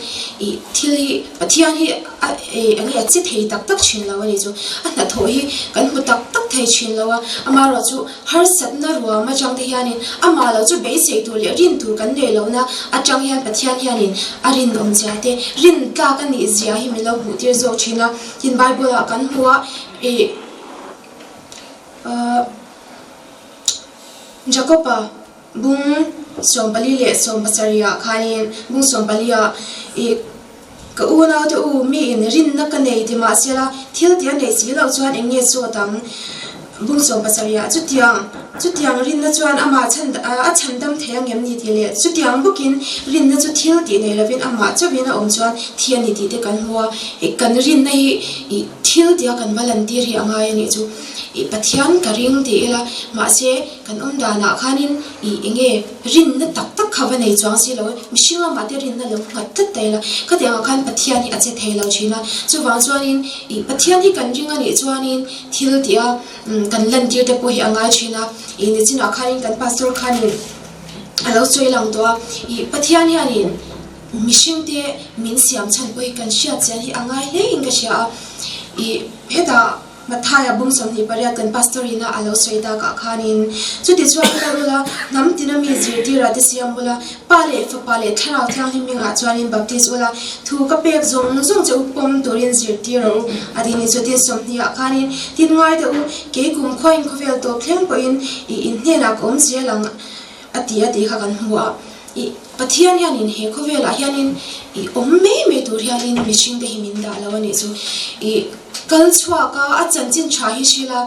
ih thil hi Pathian hi a eng nge a che thei tak tak thin lo a ni chu. A hnathawh hi kan hmu tak tak thei thin lo a, amaherawh chu harsatna ruam atang te hianin amah lo chu beisei tur leh rin tur kan nei lohna atang hian Pathian hianin a rinawm zia te rin tlak a nih zia hi min lo hmuh tir zawk thin a. Tin Bible ah kan hmu a ih ahh Jacob-a Bung 14 leh 17 ah khanin bung 14 ah ih ka unaute u miin rinna ka nei ti mahsela thil tih a neih si loh chuan eng nge sawt ang? Bung 17 ah chutiang chutiang rinna chuan amah chhan a chhandam thei ang em ni tih leh chutiang bawkin rinna chu thil tih nei lovin amah chauhin a awm chuan thi a ni tih te kan hmu a, ih kan rinna hi ih thil tia kan va lantir hi a ngai a nih chu ih Pathian ka ring ti ila mahse Kan awm danah khanin ih enge rinna tak tak kha va nei chuang si lo e, mihring lamah te rinna lo nghat tlat ta ila, khatiangah khan Pathian hi a che thei lo thin a, chuvang chuanin ih Pathian hi kan ring a nih chuanin thil tih a kan lantir te pawh hi a ngai thin a, ih nichinah khanin kan pastor khanin a lo sawi lang tawh a, ih Pathian hianin mihring te min siam chhan pawh hi kan hriat chian hi a ngai hle in ka hria a, ih hetah. Mathaia bung 28 kan pastor ina a lo sawi takah khanin, Chuti chuan kal ula, hnam tina mi zirtirah te siam ula, Pa leh Fapa leh Thlarau Thianghlim mingah chuanin baptis ula, thu ka pek zawng zawng che u pawm turin zirtir rawh u, a ti ni. Chutin sawmhnih ah khanin, Tin ngai teh u, kei kum khuain khawvel tawp thleng pawhin i in hnenah ka awm zel ang, a ti a tih kha kan hmu a. I Pathian hianin he khawvelah hianin i awm mai mai tur hianin mihring te hi min dah lo a nih chu. I kal chhuak a, a chanchin tha hi hril a,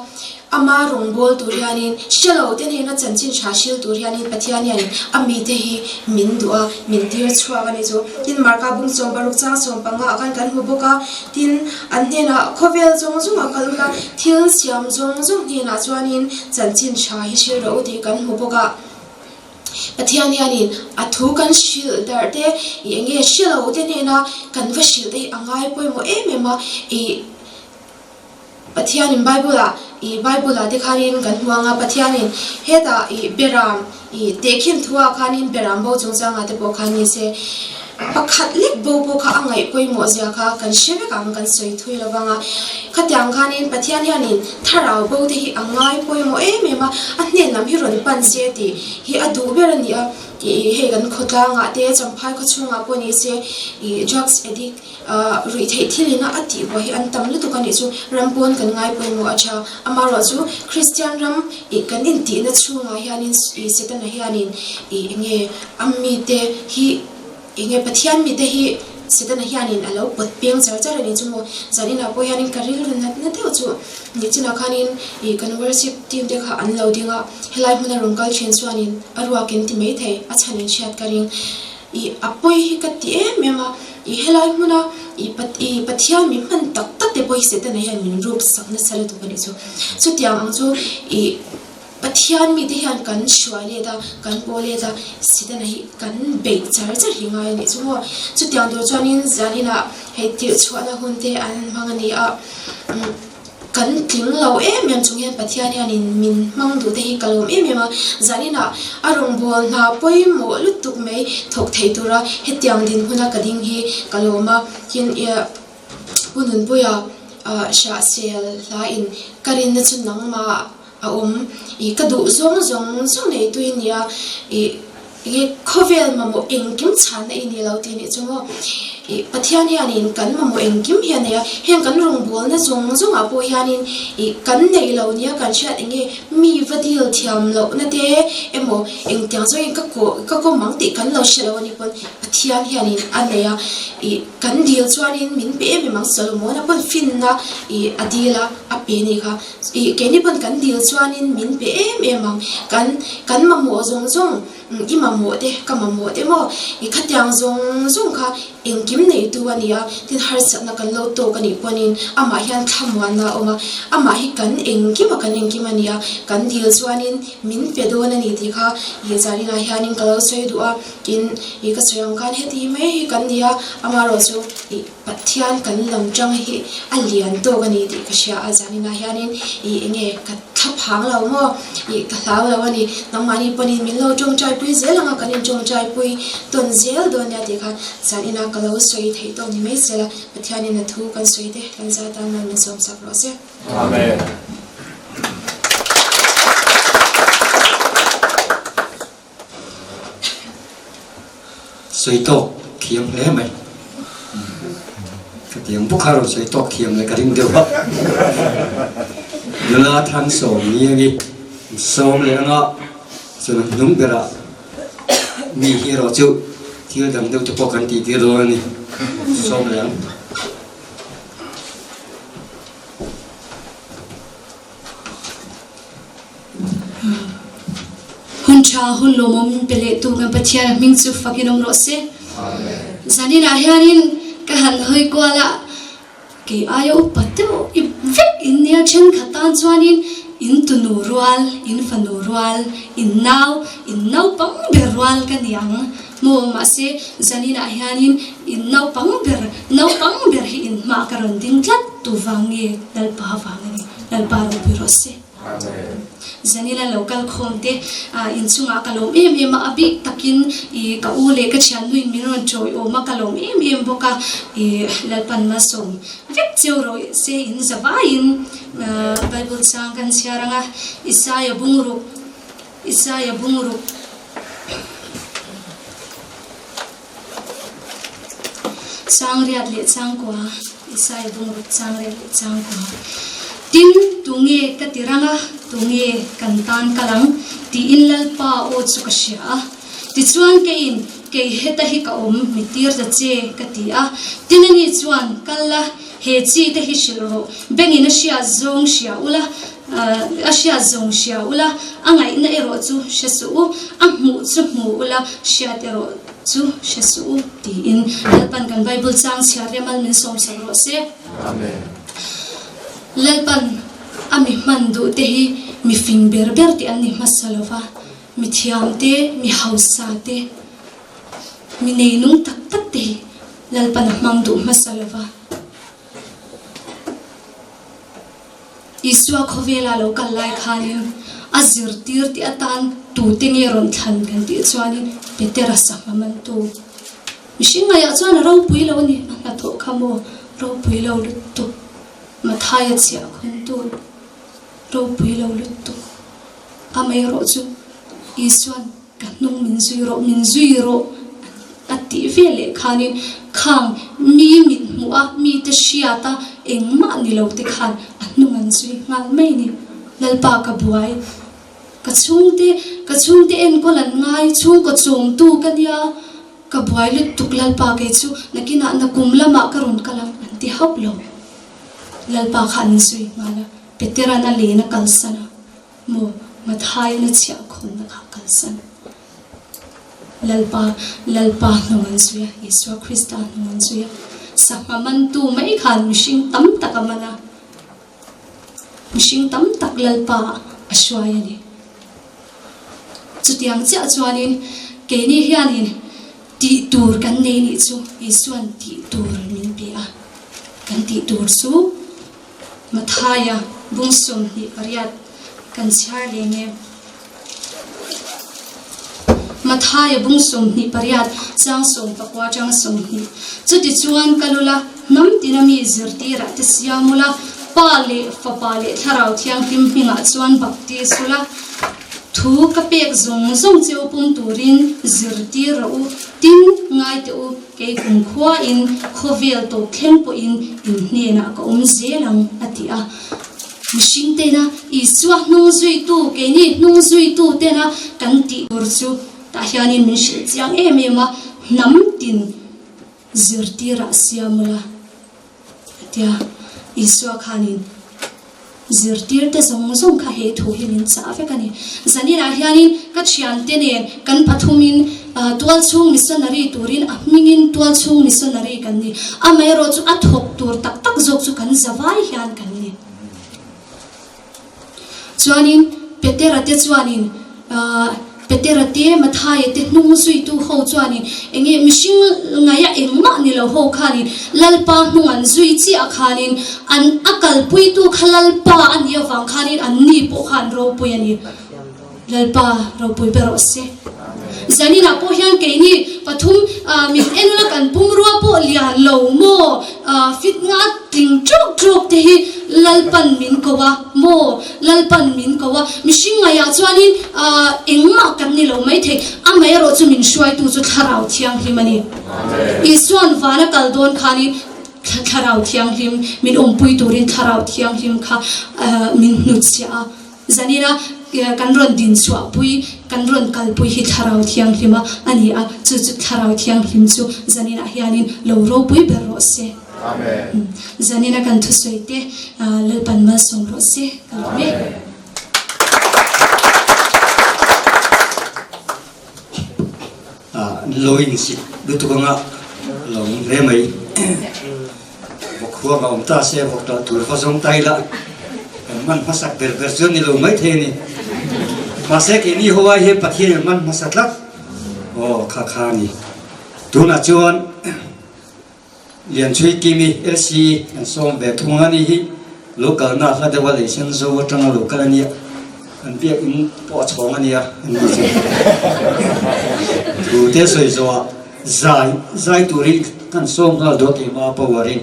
ama rawngbâwl tur hianin hre lo te hnena chanchin tha hril tur hianin Pathian hianin a mite hi min duh a, min tir chhuak a nih chu. Tin, Marka bung 16 chang 15 ah khan kan hmu bawk a, tin, an hnenah khawvel zawng zawngah kal ula, thil siam zawng zawng hnenah chuanin chanchin tha hi hril rawh u tih kan hmu bawk a. Pathian hianin a thu kan hrilh darh te, ih eng nge hre lo te hnena kan va hrilh te hi a ngai pawimawh em em a, ih. Pathianin Bible-ah ih Bible-ah te khanin kan hmu ang a, Pathianin hetah ih beram ih tehkhin thuah khanin beram bo chungchangah te pawh khan ni se pakhat lek bo pawh kha a ngaih pawimawh zia kha kan hre vek ang, kan sawi thui lo vang a. Khatiang khanin Pathian hianin thlarau bo te hi a ngai pawimawh em em a, a hnen lam hi rawn pan se tih hi a duh ber a ni a. Ih hei kan khawtlangah te Champhai khawchhungah pawh ni se ih drugs addict ah ruih theih thil ina a tih buai hi an tam lutuk a nih chu ram pawn kan ngai pawimawh a tha. Amaherawhchu Kristian ram ih kan intihna chhungah hianin ih Setana hianin ih enge a mite hi enge Pathian mite hi Setana hianin a lo pawt peng char char a nih chu maw. Zaninah pawh hianin ka rilru natna deuh chu nichinah khanin ih kan worship team te kha an lo ding a, helai hmuna rawn kal thin chuanin a ruak in ti maithei a chhan in hriat ka ring. Ih a pawi hi ka ti em em a, ih helai hmuna ih ih Pathian mi hman tak tak te pawh hi Setana hian min ruk sak nasa lutuk a nih chu. Chutiang ang chu ih Pathian mite hian kan hruai let a, kan paw let a, Setana hi kan beih char char hi ngai a nih chu maw. Chutiang tur chuanin zaninah hei tirhchhuahna hun te an hmang a ni a, kan tling lo em em chung hian Pathian hianin min hmang duh te hi ka lawm em em a, zaninah a rawngbâwl hna pawimawh lutuk mai thawk thei tura hetiang dinhmuna ka ding hi ka lawm a, tin Pu Nunpuia Hrahsel hlain ka rinna chu nangmah a awm i ka duh zawng zawng zawng nei tui nia i enge khawvel mamawh engkim chhanna i ni lo tih nih chu maw i Pathian hianin kan mamawh engkim hi a nei a heng kan rawngbawlna zawng zawngah pawh hianin i kan nei lo nia kan hriat enge mi va dil thiam lohna te emaw engtiang zawngin ka kawh ka kawm ang tih kan lo hre lo a ni pawn Pathian hianin a nei a i kan dil chuanin min pe em em ang Solomon-a pawn finna i a dil a a pe nih kha. Ih, keini pawn kan dil chuanin min pe em em ang. Kan, kan mamawh zawng zawng, i mamawh te, ka mamawh te maw? Ih, khatiang zawng zawng kha engkim neitu a ni a, tin harsatna kan lo tawk a nih pawnin amah hian thlamuanna a awm a, amah hi kan engkim a, kan engkim a ni a, kan dil chuanin min pe dawn a ni tih kha ih zaninah hianin ka lo sawi duh a, tin, ih ka sawi ang khan heti mai hi kan ni a, amaherawhchu ih. Pathian kan lam tang hi a lian tawk a ni tih ka hria a, zaninah hianin ih enge ka thla phang lo maw ih ka hlau lo a ni, nangmahni pawhin min lo tawngtaipui zel ang a, kan intawngtaipui tawn zel dawn nia tih kha zaninah ka lo sawi theih tawk ni mai zel a, Pathianin a thu kan sawi te kan zat tan mal min sawm sak rawh se. Amen. Sawi tawk thiam hle mai. Ka tiang bawk a rawn sawi tawk thiam leh ka ring deuh a. Nula than sawm ni angi sawm leh anga chuan a hnung berah mi hi erawh chu thil dang deuh te pawh kan tih tir dawn a ni. Sawm leh ang. Hun tha, hun lawmawm pe leh tu kan Pathian a hming chu fakin awm rawh se. Zaninah hianin ka han hawi kual a, kei aia upa deuh i vek in nia thenkhat tan chuanin in tunu rual, in fanu rual, in nau, in naupang ber rual ka ni ang maw? Mahse zaninah hianin in naupang ber, naupang ber hi in hmah ka rawn ding tlat tu vang nge Lalpa vang a ni. Lalpa ropui rawh se. Zanila lo kal khawm te inchungah ka lawm em em a, a bik takin i ka u leh ka thiannuin min rawn chawiawm a, ka lawm em em bawk a, i Lalpan malsawm vek cheu rawh se in zavaiin Bible chang kan chhiar ang a, Isaia bungruk, Isaia bungruk. Changriat leh changkua, Isaiah bungruk changriat leh changkua. Tin, tunge ka ti rang a, tunge kan tan kal ang? tiin Lalpa aw chu ka hria a. Tichuan keiin, Kei heta hi ka awm, mi tir ta che, ka ti a. Tin ani chuan, Kal la, he chi te hi hrilh rawh, bengin a hriat zawng hria ula, A hriat zawng hria ula, a ngaihna erawh chu hre suh u, a hmuh chu hmu ula, hriat erawh chu hre suh u, tiin Lalpan kan Bible chang chhiar remal min sawmsak rawh se. Amen. Lalpan a mi hman duh te hi mi fing ber ber tih an ni hmasa lo va, mi thiam te, mi hausa te, mi neinung tak tak te hi Lalpan a hmang duh hmasa lo va. Isua khawvela lo kal lai khanin a zirtir tih atan tute nge rawn thlan kan tih chuanin Petera sangha mantu mihring ngaiah chuan a ropui lo a ni, a hnathawh kha maw ropui lo lutuk, Mathaia chhiah khawntu ropui lo lutuk, amaherawh chu Isuan Ka hnung min zui rawh, min zui rawh a tih ve leh khanin khang mi mit hmuh a, mite hriat a, engmah ni lo te khan a hnung an zui nghal mai ni. Lalpa ka buai, ka chhungte, ka chhungte enkawl an ngai, chhungkaw chawmtu ka nia, ka buai lutuk Lalpa kei chu nakinah nakum lamah ka rawn kal ang an ti hauh lo. Lalpa kha an zui nghal a, Petera'n a len a kalsan a. Maw Mathai na chhiah khawnna kha kalsan. Lalpa, Lalpa hnung an zui a, Isua Krista hnung an zui a. Sangha mantu mai khan mihring tam tak a man a, mihring tam tak Lalpa a hruai a ni. Chutiang chiah chuanin keini hianin tih tur kan nei nih chu Isua'n tih tur min pe a, kan tih tur chu Mathaia bung 28 kan chhiar leng e. Mathaia bung 28 chang sawmpakua tang 20. Chutichuan ka lula hnam tina mi zirtirah te siam ula, Pa leh Fapa leh Thlarau Thianghlim hmingah chuan baptis ula, thu ka pek zawng zawng cheu pum turin zirtir rawh u, tin ngai teh u. Kei kumkhuain khawvel tawp thleng pawhin in hnenah ka awm zel ang, a ti a. Mihring tena Isua hnung zuitu, keini hnung zuitu tena kan tih tur chu tah hianin min hrilh chiang em em a, hnam tin zirtirah siam ula, a ti a. Isua khanin Zirtirte zawng zawng kha he thu hi min chah vek a ni. Zaninah hianin ka thiante nen kan pathumin tualchhung missionary turin a hmingin tualchhung missionary kan ni. Amaherawh chu a thawk tur tak tak zawk chu kan zavai hian kan ni. Chuanin Petera te chuanin Petera te, Mathaia te hnung zuitu ho chuanin eng nge mihring ngaia engmah ni lo ho khanin Lalpa hnung an zui chiah khanin an a kalpuitu kha Lalpa a nih avang khanin an ni pawh kha an ropui a ni. Lalpa ropui ber rawh se. Zaninah pawh hian keini pathum min enula kan pumrua pawh lian lo maw fit nga tling ṭawk ṭawk te hi Lalpan min ko a maw Lalpan min ko a mihring ngaiah chuanin engmah kan ni lo maithei amaherawh chu min hruaitu chu Thlarau Thianghlim a ni. Isua'n van a kal dawn khanin Thlarau Thianghlim min awmpui turin Thlarau Thianghlim kha min hnutchhiah a. Zanina kan rawn din chhuahpui, kan rawn kalpui hi Thlarau Thianghlima a ni a, chu chu Thlarau Thianghlim chu zaninah hianin lo ropui ber rawh se. Amen. Zanina kan thusawi te Lalpan malsawm rawh se ka lawm e. Lo insit lutuk anga lo awm hle mai. Vawk huang a awm ta se vawk tah tur va zawng ta ila kan man hmasak ber ber chuan ni lo mai thei a ni. Mahse keini ho ai hian Pathian in man hmasa tlat. Aw kha kha a ni. Tunah chuan Lianchhui Kimi LC an sawm ve thung a ni hi local na hla deuha lei sen zo atanga local a nia an biak in pawh a chhawng a nia an ni chu thu te sawi zawhah zai zai turin kan sawm nghal dawn keimah power in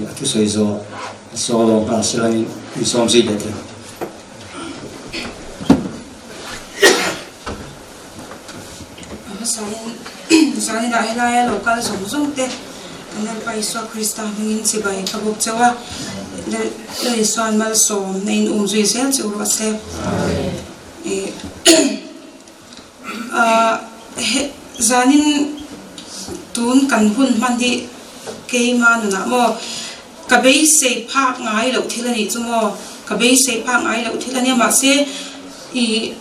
a thusawi zawhah a solo nghal selangin in sawm zui leh thei. Zaninah helaia lo kal zawng zawng te kan Lalpa Isua Krista hmingin chibai ka bawk chauh a, Lal Isua'n malsawmna in um zui zel che u rawh se. Zanin tun kan hun hman hi keima nunah maw ka beisei phak ngai loh thil a nih chu maw, ka beisei phak ngai loh thil a nia mahse ih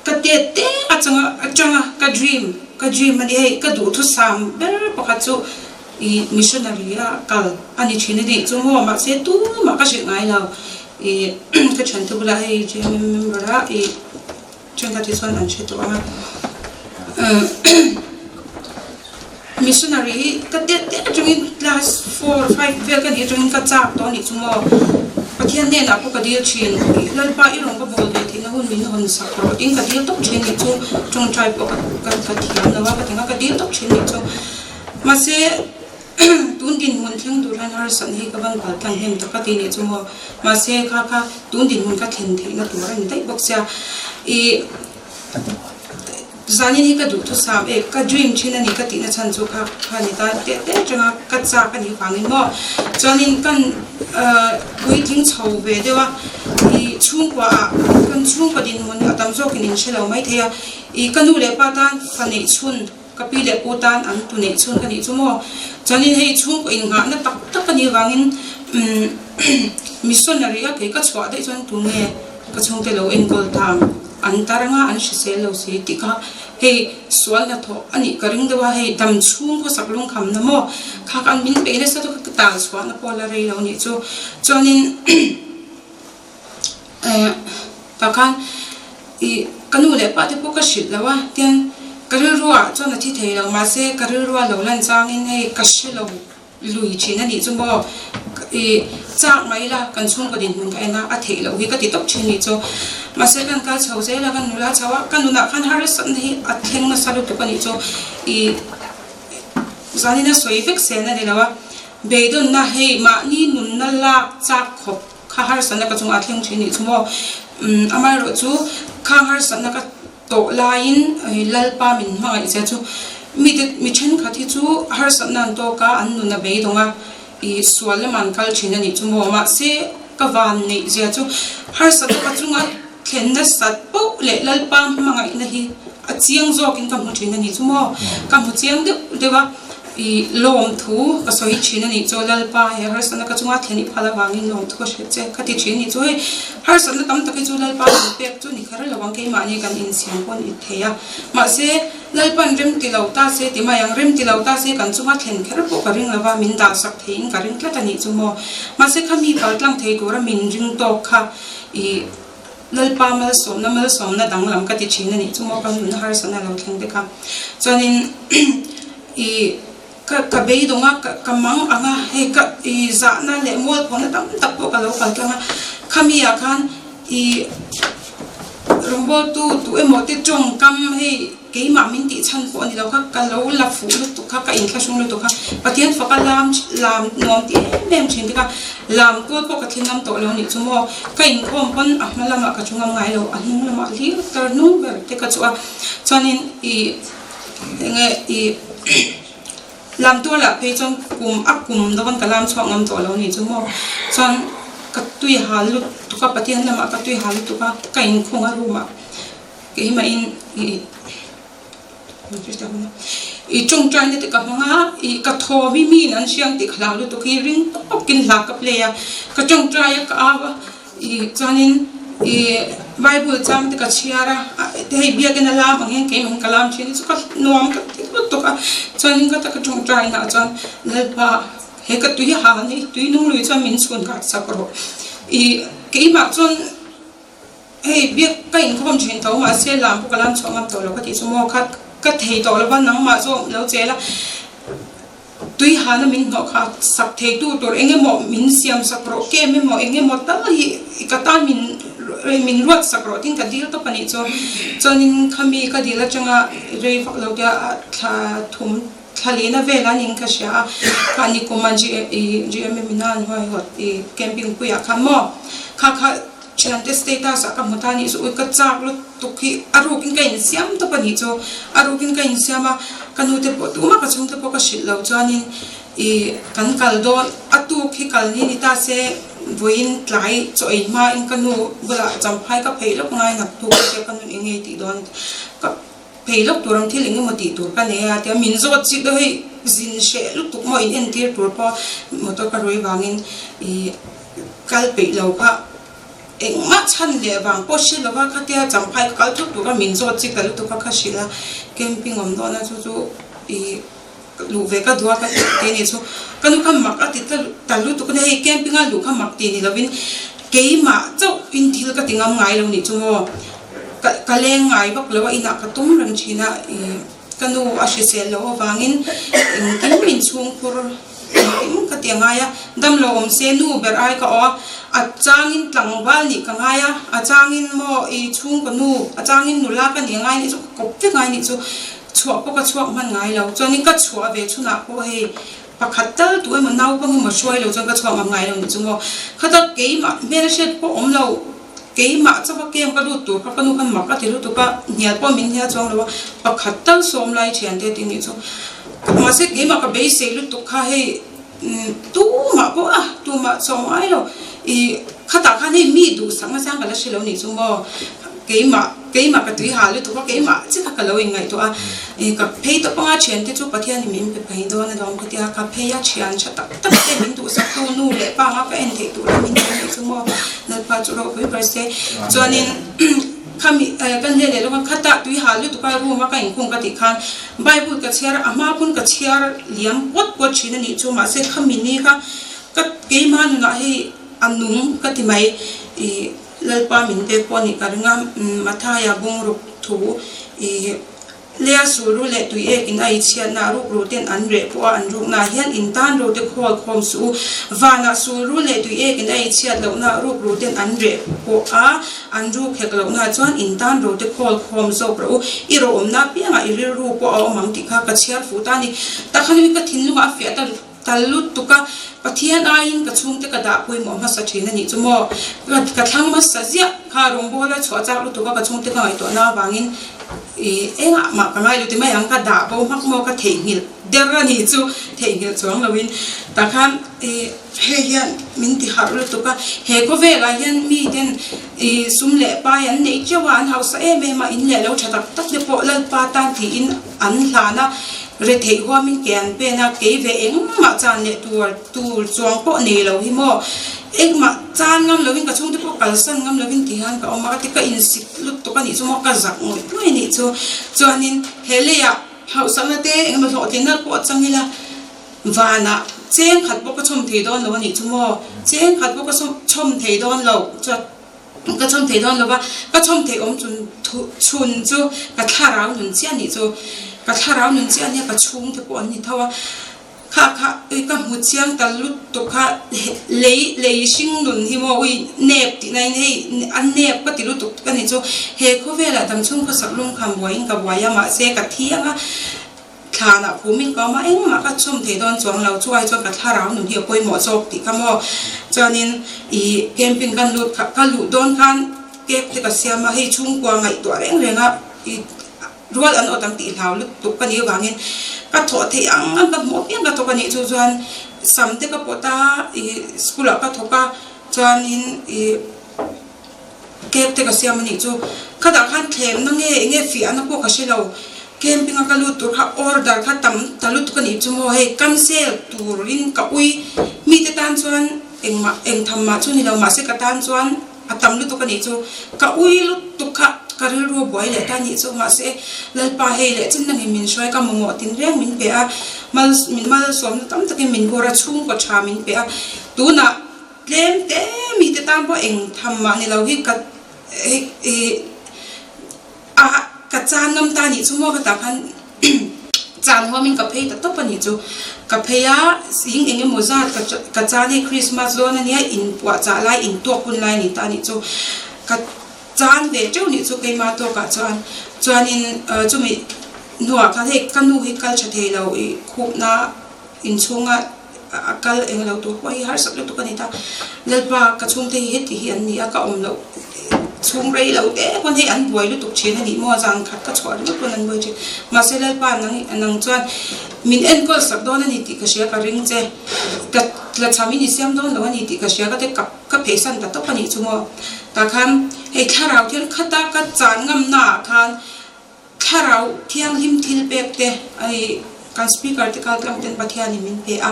Ka tet te atanga atanga ka dream ka dream a ni hei ka duhthusam ber pakhat chu ih missionary a kal a ni thin a nih chu maw mahse tumah ka hrilh ngai lo ih ka thiante bulah hei JMM member a ih thenkhat hi chuan an hre tawh ang a missionary hi ka tet te atangin class four five vel ka nih atangin ka chak tawh a nih chu maw. Pathian hnenah pawh ka dil thin, Lalpa i rawn ka bawl ve theihna hun min hawn sak rawh tiin ka dil tawp thin nih chu tawngtai pawh ka ka thiam lo a ka ti ang a, ka dil tawp thin nih chu. Mahse tun dinhmun thleng tur hian harsatna hi ka van kal tlang hnem tak ka ti nih chu maw. Mahse kha kha tun dinhmun ka thlen theihna tur a ni daih bawk sia. Ih. Zanin hi ka duhthusam e, ka dream thin a ni ka tihna chhan chu kha kha ni ta teh teh atanga ka chak a nih vangin maw. Chuanin kan puitling chho ve deuh a, ih chhungkua ah kan chhungkua dinhmun a tam zawkin in hre lo maithei a, ih ka nu leh pa tan fa neih chhun, ka pi leh pu tan an tu neih chhun ka nih chu maw. Chuanin hei chhungkua innghahna tak tak a nih vangin umm missionary a kei ka chhuah daih chuan tunge ka chhungte lo enkawl ta ang. An tar anga an hrisel lo si tih kha hei sual hnathawh a nih ka ring deuh a, hei dam chhung khawsak lungkhamna maw kha khan min peih nasa chu ka tal chhuahna pawh la rei lo nih chu. Chuanin eh tah khan ih ka nu leh pa te pawh ka hrilh lo a, tian ka rilruah chuan a thi thei lo mahse ka rilrua lo lan changin hei ka hre lo. Lui thin a nih chu maw? I chak mai la, kan chhungkaw dinhmun ka en a, a theih loh hi ka ti tawp thin nih chu. Mahse kan kal chho zel a, kan nula chho a, ka nunah khan harsatna hi a thleng nasa lutuk a nih chu. I zanin a sawi vek sel a ni lo a, beidawnna hei mahni nunna lak chak khawp kha harsatna ka chungah a thleng thin nih chu maw? Amaherawhchu chu khang harsatna ka. Tawh laiin Lalpa min hmangaih che chu mite mi thenkhat hi chu harsatna an tawk a, an nun a beidawng a, i sual lamah an kal thin a nih chu maw? Mahse ka van neih zia chu harsatna ka chunga thlen nasat poh leh Lalpa hmangaihna hi a chiang zawkin ka hmu thin a nih chu maw? Ka hmu chiang deuh deuh a. I lawmthu ka sawi thin a nih chu Lalpa he harsatna ka chunga thlen i phal avangin lawmthu ka hrilh che ka ti thin a nih chu hei harsatna tam tak hi chu Lalpa min pek chu ni kher lo ang keimahni kan insiam pawh a ni thei a mahse Lalpan rem ti lo ta se ti mai ang rem ti lo ta se kan chunga thlen kher pawh ka ring lo va min dahsak theiin ka ring tlat a nih chu maw mahse khami kaltlang thei tura min ring tawk kha i Lalpa malsawmna malsawmna danglam ka ti thin a nih chu maw ka nunna harsatna lo thleng te kha. Chuanin i ka ka beidawng a ka ka mang ang a hei ka i zahna leh mualphawna tam tak pawh ka lo kal tlang a khami ah khan i rawngbawltu tu emaw te tawngkam hei Keimah min tih chhan pawh a ni lo kha, ka lo la fuh lutuk kha, ka inthlahrung lutuk kha, Pathian faka lam lam nuam ti em em thin te kha, lam kual pawh ka thil ngam tawh lo nih chu maw, ka inkhawm pawn a hma lamah ka thu ngam ngai lo, a hnung lamah hlir tar hnung ber te ka chu a, chuanin ih enge ih lam tualah phei chuan kum a kum dawn ka lam chhuak ngam tawh lo nih chu maw, chuan ka tui hal lutuk a, Pathian lamah ka tui hal lutuk a, ka inkhawng a room ah. Keimahin i tawngtaina te ka hmang a, i ka thaw hi miin an hriang tih ka hlau lutuk hi ring tawkin hla ka play a, ka tawngtai a ka au a, i chuanin i Bible chang te ka chhiar a, hei biakin a lam ang hian keimahin ka lam thin chu ka nuam ka ti lutuk a, chuanin ka taka tawngtaina ah chuan Lalpa he ka tui ha ni tui nung lui chuan min chhun khat sak rawh, i keimah chuan. Hei biak ka inkhawm thin tho mahse lam pawh ka lam chhuah ngam tawh lo ka tih chu maw kha ka thei tawh lo va nangmah zawk lo chel a tui hana min hnawh kha sak thei tu tur eng emaw min siam sak rawh kem emaw eng emaw tal hi ka tan min min ruat sak rawh tin ka dil tawp a nih chu chuanin khami ka dil atanga rei vak lo te a thla thum thla lehna vel a ning ka hria a kha nikum a GMM ina an huaihawt i camping puiah khan maw kha kha Thiante status ah ka hmu ta anih chu ui ka chak lutuk hi a rukin ka insiam tawp anih chu a rukin ka insiam a ka nu te pawh tumah ka chhungte pawh ka hrilh lo chuanin ih kan kal dawn a tuk hi kal ni ni ta se vawiin tlai chaw ei hmain ka nu bulah champhai ka phei lawk ngai nak tuk a tia ka nu eng nge tih dawn ka phei lawk tur ang thil eng emaw tih tur ka nei a tia min zawt chik deuh hei zin hreh lutuk maw in entir tur pawh motor ka rui vangin ih. Kal peih lo kha engmah chhan leh vang pawh hre lova khatia champhai ka kal thut tur a min zawt chik ta lutuk a kha hrilh a camping awm dawn a chu chu ih luh ve ka duh a ka ti a nih chu ka nu kha mak a ti ta lutuk a nia hei camping a luh kha mak tih ni lovin keimah chauh in thil ka ti ngam ngai lo nih chu maw ka ka leng ngai vak lo a inah ka tum reng thin a ih ka nu a hrisel loh avangin engkim min chhungkhur. Engkim ka ti a ngai a, damlo awm se nu ber ai ka aw a, a changin tlangval nih ka ngai a, a changin maw i chhungkaw nu, a changin nula ka nih a ngai nih chu ka kawp vek ngai nih chu chhuah pawh ka chhuak hman ngai lo. Chuanin ka chhuah ve chhunah pawh hei pakhat tal tu emaw naupang emaw hruai lo chuan ka chhuak ngam ngai lo nih chu maw. Khata keimah hmel hriat pawh awm lo. Keimah chauha kem ka lut tur kha ka nu khan mak a ti lutuk a, hnial pawh min hnial chuang lo a, pakhat tal sawm lai thian te tih nih chu. Mahse keimah ka beisei lutuk kha hei tumah pawh a, tumah sawm ngai lo. Ih khatah khan hei mi duhsak nachang ka la hre lo nih chu maw. Keimah keimah ka tui hal lutuk a, keimah chiah kha ka lo inngaihtuah a. Ih ka phei tawp anga thiante chu Pathianin min pe phei dawn a lawm ka ti a, ka phei a thian tha tak tak te min duhsak tu nu leh pa anga ka en theih tur a min pe nih chu maw. Lalpa chu ropui ber se. Chuanin khami kan hle leh lawk a, khatah tui hal lutuk a room a ka inkhung ka tih khan Bible ka chhiar a, a hma pawn ka chhiar liam puat puat thin a nih chu mahse khami ni kha ka keimah nunah hei a nung ka ti mai ih Lalpa min pek pawh a nih ka ring a, Mathaia bungruk thu ih Lea sulru leh tui ek in a i chhiatna a ruk ru ten an reh pawh a an rukna ah hian in tan ro te khawl khawm suh u. Vanah sulru leh tui ek in a i chhiat lohna a ruk ru ten an reh pawh a an ruk hek lohna ah chuan in tan ro te khawl khawm zawk rawh u. I rawhawmna apiangah i rilru pawh a awm ang tih kha ka chhiar fuh ta a ni. Takhan hi ka thinlungah a fiah ta tal lutuk a, Pathian aiin ka chhungte ka dah pawimawh hmasa thin a nih chu maw? Ka thlang hmasa ziah kha rawngbawla chhuah chak lutuk a ka chhungte ka ngaihtuahna avangin ih engah mah ka ngai lo ti mai ang, ka dah bo hmak maw ka theihnghilh der a nih chu theihnghilh chuang loin takhan ih hei hian min ti harh lutuk a, he khawvelah hian miten ih sum leh pai an neih teuh a, an hausa em em a, in leh lo tha tak tak te pawh Lalpa tan tiin an hlan a. Retheih huamin ke an pen a, kei ve engmah chan leh tur tur chuang pawh nei lo hi maw? Engmah chan ngam lovin ka chhungte pawh kalsan ngam lovin ti hian ka awm a, ka ti ka insik lutuk a nih chu maw, ka zak ngawih ngawih a nih chu. Chuanin he leiah hauhsakna te engemaw hlawhtlinna pawh chang ila vanah cheng khat pawh ka chhawm thei dawn lo a nih chu maw, cheng khat pawh ka chhawm thei dawn lo chuan. Ka chhawm thei dawn lova, ka chhawm thei awm chun chhun chu ka thlarau nun chiah nih chu, ka thlarau nun chiah nia ka chhungte pawh an ni tho a, kha kha ka hmu chiang ta lutuk kha lei lei hring nun hi maw ui nep tih na in hei a nep ka ti lutuk ka nih chu, he khawvelah damchhung khawsak lungkham buaiin ka buai a mahse ka thi ang a. Thlanah phumin ka awm a, engmah ka chhawm thei dawn chuang lo, chu ai chuan ka thlarau nun hi a pawimawh zawk tih kha maw. Chuanin ih camping kan lut kha, ka luh dawn khan cake te ka siam a, hei chhungkua ngaihtuah reng reng a ih rual an awt ang tih hlau lutuk ka nih avangin ka thawh theih ang ang ka hmuh apiang ka thawk a nih chu chuan sam te ka pawt a, ih school ah ka thawk a, chuanin ih. Cake te ka siam a nih chu. Khatah khan thlemna nge enge fiahna pawh ka hre lo. Camping a ka lut tur kha order kha tam ta lutuk a nih chu maw hei cancel turin ka ui. Mite tan chuan engmah eng tham mah chu ni lo mahse ka tan chuan a tam lutuk a nih chu. Ka ui lutuk kha ka rilru a buai leh ta a nih chu mahse Lalpa hei leh chin nangin min hruai ka mamawh tin reng min pe a mal min malsawmna tam takin min bawr a chhungkaw tha min pe a tunah Tlem te mite tan pawh eng tham mah ni lo hi ka a ka chan ngam ta nih chu maw khatah khan chan huamin ka phei ta tawp a nih chu. Ka phei a zing eng emaw zat ka ka chan hei Christmas dawn a nia inpuah chah lai intuak hun lai a ni ta nih chu. Ka chan ve teuh nih chu keimah tawkah chuan chuanin chumi hnuah khan hei ka nu hi kal tha thei lo ih khupna inchhunga A kal eng lo tur pawh hi harsat lutuk a ni ta. Lalpa ka chhungte hi heti hi an ni a, ka awm loh chhung rei lo te pawn hei an buai lutuk thin a nih maw, zan khat ka chhuah ringawt pawn an buai thin. Mahse Lalpa nang nang chuan min enkawl sak dawn a ni tih ka hria ka ring che, ka tla cham in i siam dawn lo a ni tih ka hria ka te ka ka pheisan ta tawp a nih chu maw. Tah khan hei thlarau thil khata ka chan ngamna ah khan Thlarau thianghlim thil pek te i kan speaker te kal tlang ten Pathianin min pe a,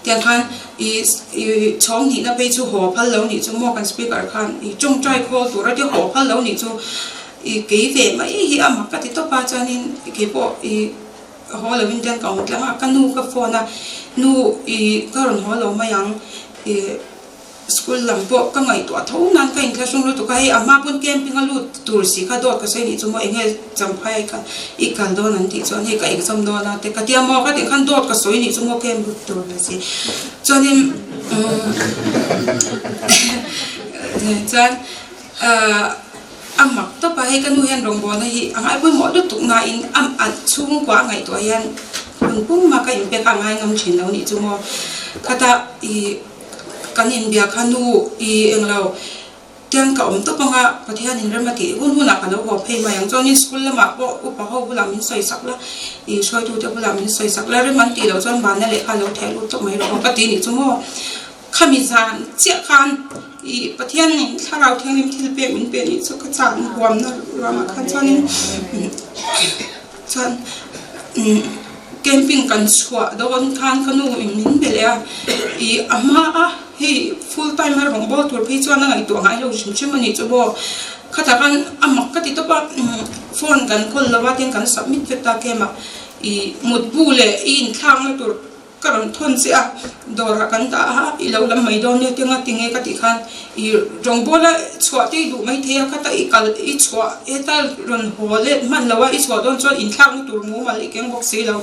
tiang khan i i chhawng hnihna phei chu haw phal lo nih chu maw kan speaker khan i tawngtai khawl tur a ti haw phal lo nih chu i kei ve mai hi a mak ka ti tawp a chuanin keipawh i haw lovin tiang ka awm tlang a ka nu ka phone a nu i ka rawn haw lo mai ang i. School lam pawh ka ngaihtuah tho nan ka inthlahrung lutuk a, hei a hma pawn camping a lut tur si kha dawt ka sawi nih chu maw enge champhai a i kal dawn an tih chuan hei ka exam dawn a te ka tia maw ka tih khan dawt ka sawi nih chu maw camp lut tur ve si chuanin chuan a mak tawp a hei ka nu hian rawngbawlna hi a ngai pawimawh lutuk nain a chhungkua a ngaihtuah hian hun pum a ka inpek a ngai ngam thin lo nih chu maw khata ih. Kan inbia kha nu i englo tiang ka awm tawp anga Pathianin rem a tih hun hunah ka lo haw phei mai ang. Chuanin school lamah pawh upa ho bulah min sawi sak la, i hruaitute bulah min sawi sak la, rem an tih loh chuan banna lehkha lo theh lut tawp mai rawh aw ka ti nih chu maw. Khami zan chiah khan i Pathianin thlarau thianghlim thil pek min pe nih chu ka chak huamna ruangah khan chuanin Chuan camping kan chhuah dawn khan ka nu in min be leh a, ih a hma a hei full time a rawn bawl tur phei chuan a ngaihtuah ngai lo hrim hrim a nih chu maw. Khatah khan a mak ka ti tawp a, phone kan kawl lo a tin kan submit vek ta camp ah ih mutbu leh i inthlakna tur Ka rawn thawn che a, dawrah kan dah a, i lo lam mai dawn nia tinga tinge ka tih khan i rawngbawla chhuah te i duh mai thei a, khata i kal i chhuah heta rawn haw let hman lo a, i chhuah dawn chuan inthlakna tur mumal i keng bawk si lo,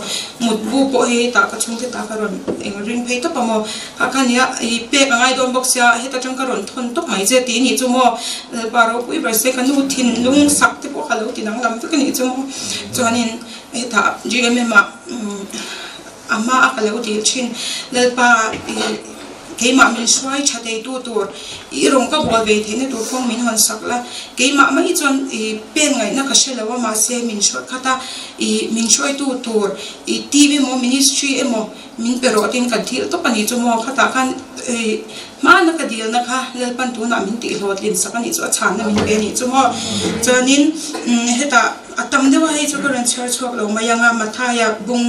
mutbu pawh hei hetah ka chhungte ta ka rawn eng ring phei tawp a maw, kha kha nia i pek a ngai dawn bawk sia heta tang ka rawn thawn tawp mai che tih nih chu maw, Lalpa ropui ber se ka nu thinlung sak te pawh ka lo ti danglam vek a nih chu maw, chuanin hetah GMM ah. A hma a ka lo dil thin. Lalpa, i keimah min hruai tha theitu tur, i rawng ka bual ve theihna tur kawng min hawn sak la. Keimah mai chuan i pen ngaihna ka hre lo a, mahse min hruai khat a, i min hruaitu tur, i team emaw ministry emaw min pe rawh tin ka dil tawp a ni chu maw. Khatah khan i hmana ka dilna kha Lalpan tunah min tihhlawhtlin sak a nih chu, a chhanna min pe a nih chu maw. Chuanin hetah. A tam deuh a hei chu ka rawn chhiar chhuak lo mai ang a, Mathaia bung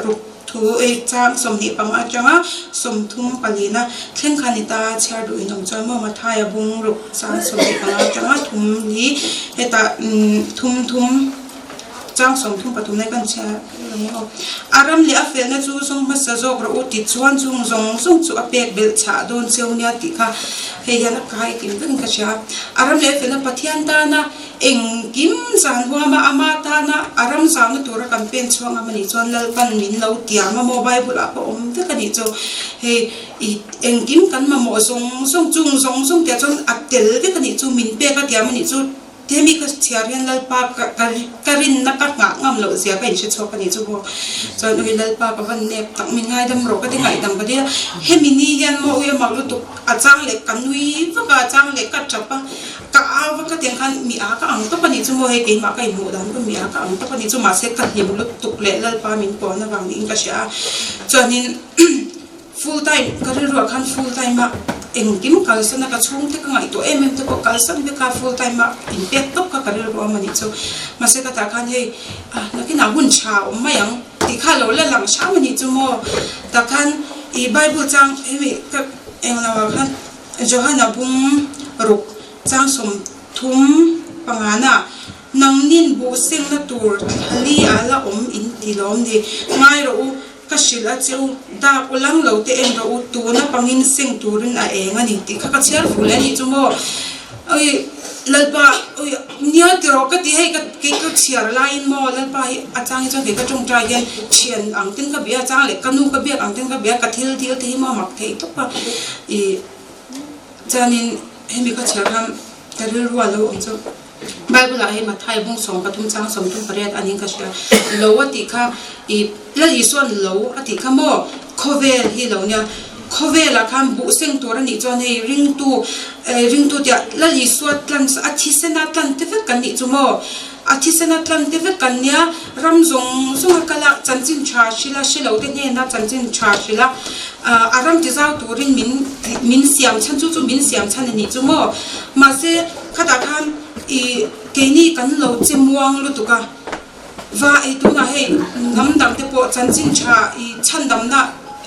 ruk thu ei chang 25 atanga 34 na thleng kha ni ta chhiar duh in awm chuan maw Mathaia bung ruk chang 25 atanga thum hi hetah thum thum chang 33 lai kan chhiar lo nge aw. A ram leh a felna chu zawng hmasa zawk rawh u ti chuan chung zawng zawng chu a pek belh chhah dawn cheu nia tih kha hei hian a kai kim vek in ka hria. A ram leh a felna Pathian tana Engkim zan huama ama tana a ram zauhna tura kan pen chhuak ngam anih chuan Lalpan min lo tiam a maw Bible ah pawh awm vek anih chu hei i engkim kan mamawh zawng zawng chung zawng zawng tih ah chuan a tel vek anih chu min pek a tiam anih chu hemi ka chhiar hian Lalpa ka ka rinna ka nghah ngam loh zia ka inhre chhuak anih chu maw chuan ui Lalpa ka van nep tak min ngaidam rawh ka ti ngaihdam ka ti a hemi ni hian maw ui a mak lutuk a chang leh ka nui vak a a chang leh ka tap a. Ka au va ka tiang khan mi a ka ang tawp a nih chu maw hei keimah ka inhmuh dan pawn mi a ka ang tawp a nih chu mahse ka hlim lutuk leh Lalpa min pawn avang niin ka hria a chuanin full time ka rilruah khan full time a engkim kalsan a ka chhungte ka ngaihtuah em em te pawh kalsan vek a full time a inpek tawp kha ka rilru awm a nih chu mahse ka tah khan hei ah nakinah hun tha awm mai ang tih kha lo la lang hram a nih chu maw tah khan ih bible chang hemi ka englo ah khan. Johana bung ruk chang 35 na, Nangnin buh sengna tur thali ah la awm in ti lawm ni? Ngai rawh u, ka hrilh a che u, dak u lang lo te en rawh u, tuna pangin seng turin a eng a ni tih kha ka chhiar fuh leh a nih chu maw? Oi Lalpa, oi nia ti rawh ka ti hei ka kei ka chhiar laiin maw Lalpa hi a chang hi chuan kei ka tawngtai hian thian ang ten ka bia a chang leh ka nu ka biak ang ten ka bia ka thil dil te hi maw a mak thei tawp a. I chuanin hemi ka chhiar khan ka rilru a lo awm chu Bible ah hei Matthai bung 13 chang 38 a niin ka hria lo a tih kha i Lal Isua'n lo a tih kha maw khawvel hi lo nia khawvel ah khan buh seng tur a nih chuan hei ringtu ringtu tia Lal Isua tlan a thisen a tlan te vek kan nih chu maw A thisen a tlan te vek kan nia, ram zawng zawng a kal a, chanchin tha hrilh a, hre lo te hnena chanchin tha hrilh a, a ram ti zau turin min min siam chhan chu chu min siam chhan a nih chu maw. Mahse, khatah khan i keini kan lo che muang lutuk a, va ei tunah hei hnam dang te pawh chanchin tha i chhandamna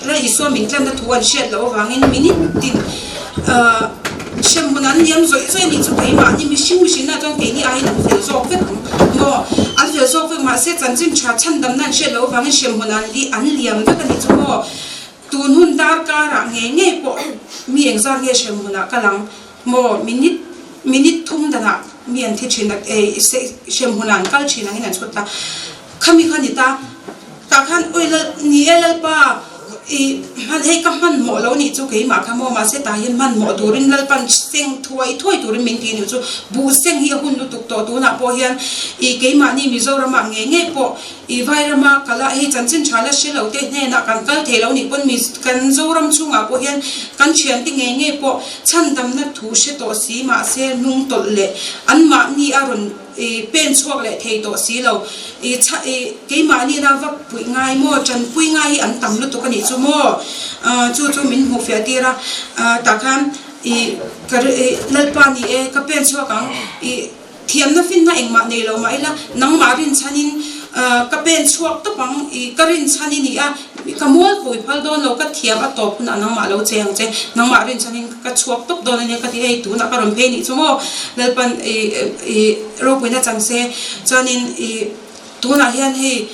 La Isua min tlanna thu an hriat loh avangin minute tin hremhmun an liam zawih zawih a nih chu keimahni mihring mihrinna chuan keini aiin an fel zawk vek ang maw? An fel zawk vek mahse chanchin tha chhandamna an hriat loh avangin hremhmun an an liam vek a nih chu maw? Tun hun darkarah ngei ngei pawh. Mi engzat nge hremhmunah kal ang maw? Minute minute thum danah mi an thi thin a, hremhmunah an kal thin angin an chhut ta. Khami kha ni ta, tah khan awi lal ni e Lalpa i hman hei ka hmanhmawh lo nih chu keimah kha maw mahse tah hian hmanhmawh turin Lalpan seng thuai thuai turin min ti nih chu buh seng hi a hun lutuk tawh tunah pawh hian i keimahni Mizoramah ngei ngei pawh i Vairama kal a hei chanchin tha la hre lo te hnenah kan kal thei lo nih pawn mi kan Zoram chhungah pawh hian kan thiante ngei ngei pawh chhandamna thu hre tawh si mahse hnung tawlh leh anmahni a rawn I pen chhuak leh thei tawh si lo. I chha i keimahni na va puih ngai maw? Tanpui ngai hi an tam lutuk a nih chu maw? Chu chu min hmuh fiah tir a. Tah khan i ka i Lalpa ni e, ka pen chhuak ang. I thiamna finna engmah nei lo mah ila nangmah rinchhanin ka pen chhuak tawp ang. I ka rinchhan i ni a. Ka mual pui phal dawn lo, ka thiam a tawp hunah nangmah lo che ang che, nangmah rinchhanin ka chhuak tawp dawn a nia ka ti, hei tunah ka rawn phei nih chu maw Lalpan i i ropuina chang se, chuanin i tunah hian hei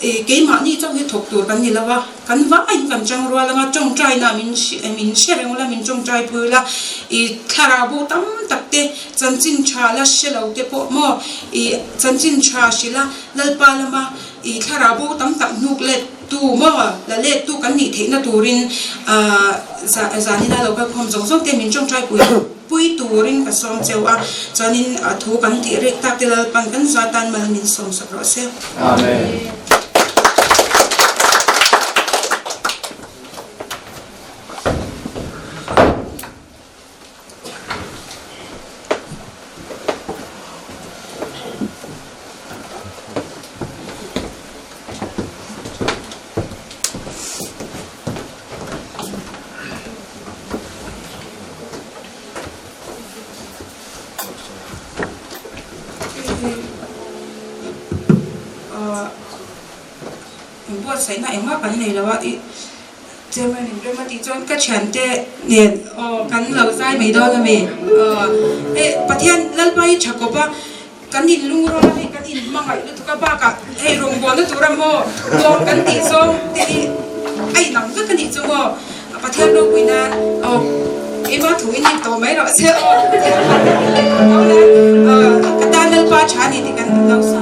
i keimahni chauh hi thawk tur kan ni lo a, kan vaiin kan chang rual anga tawngtaina min min hre reng ula, min tawngtai pui ula, i thlarau bo tam tak te chanchin tha la hre lo te pawh maw i chanchin tha hrilh a Lalpa lama I thlarau bo tam tak hnuk let tu maw la let tu kan nih theihna turin zanina lo kalkhawm zawng zawng te min tawngtai pui pui turin ka sawm cheu a, chuanin thu kan tih rek tak te Lalpan kan za tan mal min sawm sak rawh se. Amen. Inbuatsaihna engmah kan nei lo a. Chairman in rem a tih chuan ka thiante nen aw kan lo zai mai dawn a mi aw hei Pathian Lalpa hi tha kawp a kan in lungrual a hei kan in hmangaih lutuk a bakah hei rawngbawlna tura maw nuam kan tih zawng te hi a inang vek a nih chu maw Pathian ropui nan aw keimah thu in in tawh mai rawh se aw ka tan Lalpa tha a ni tih kan lo sa.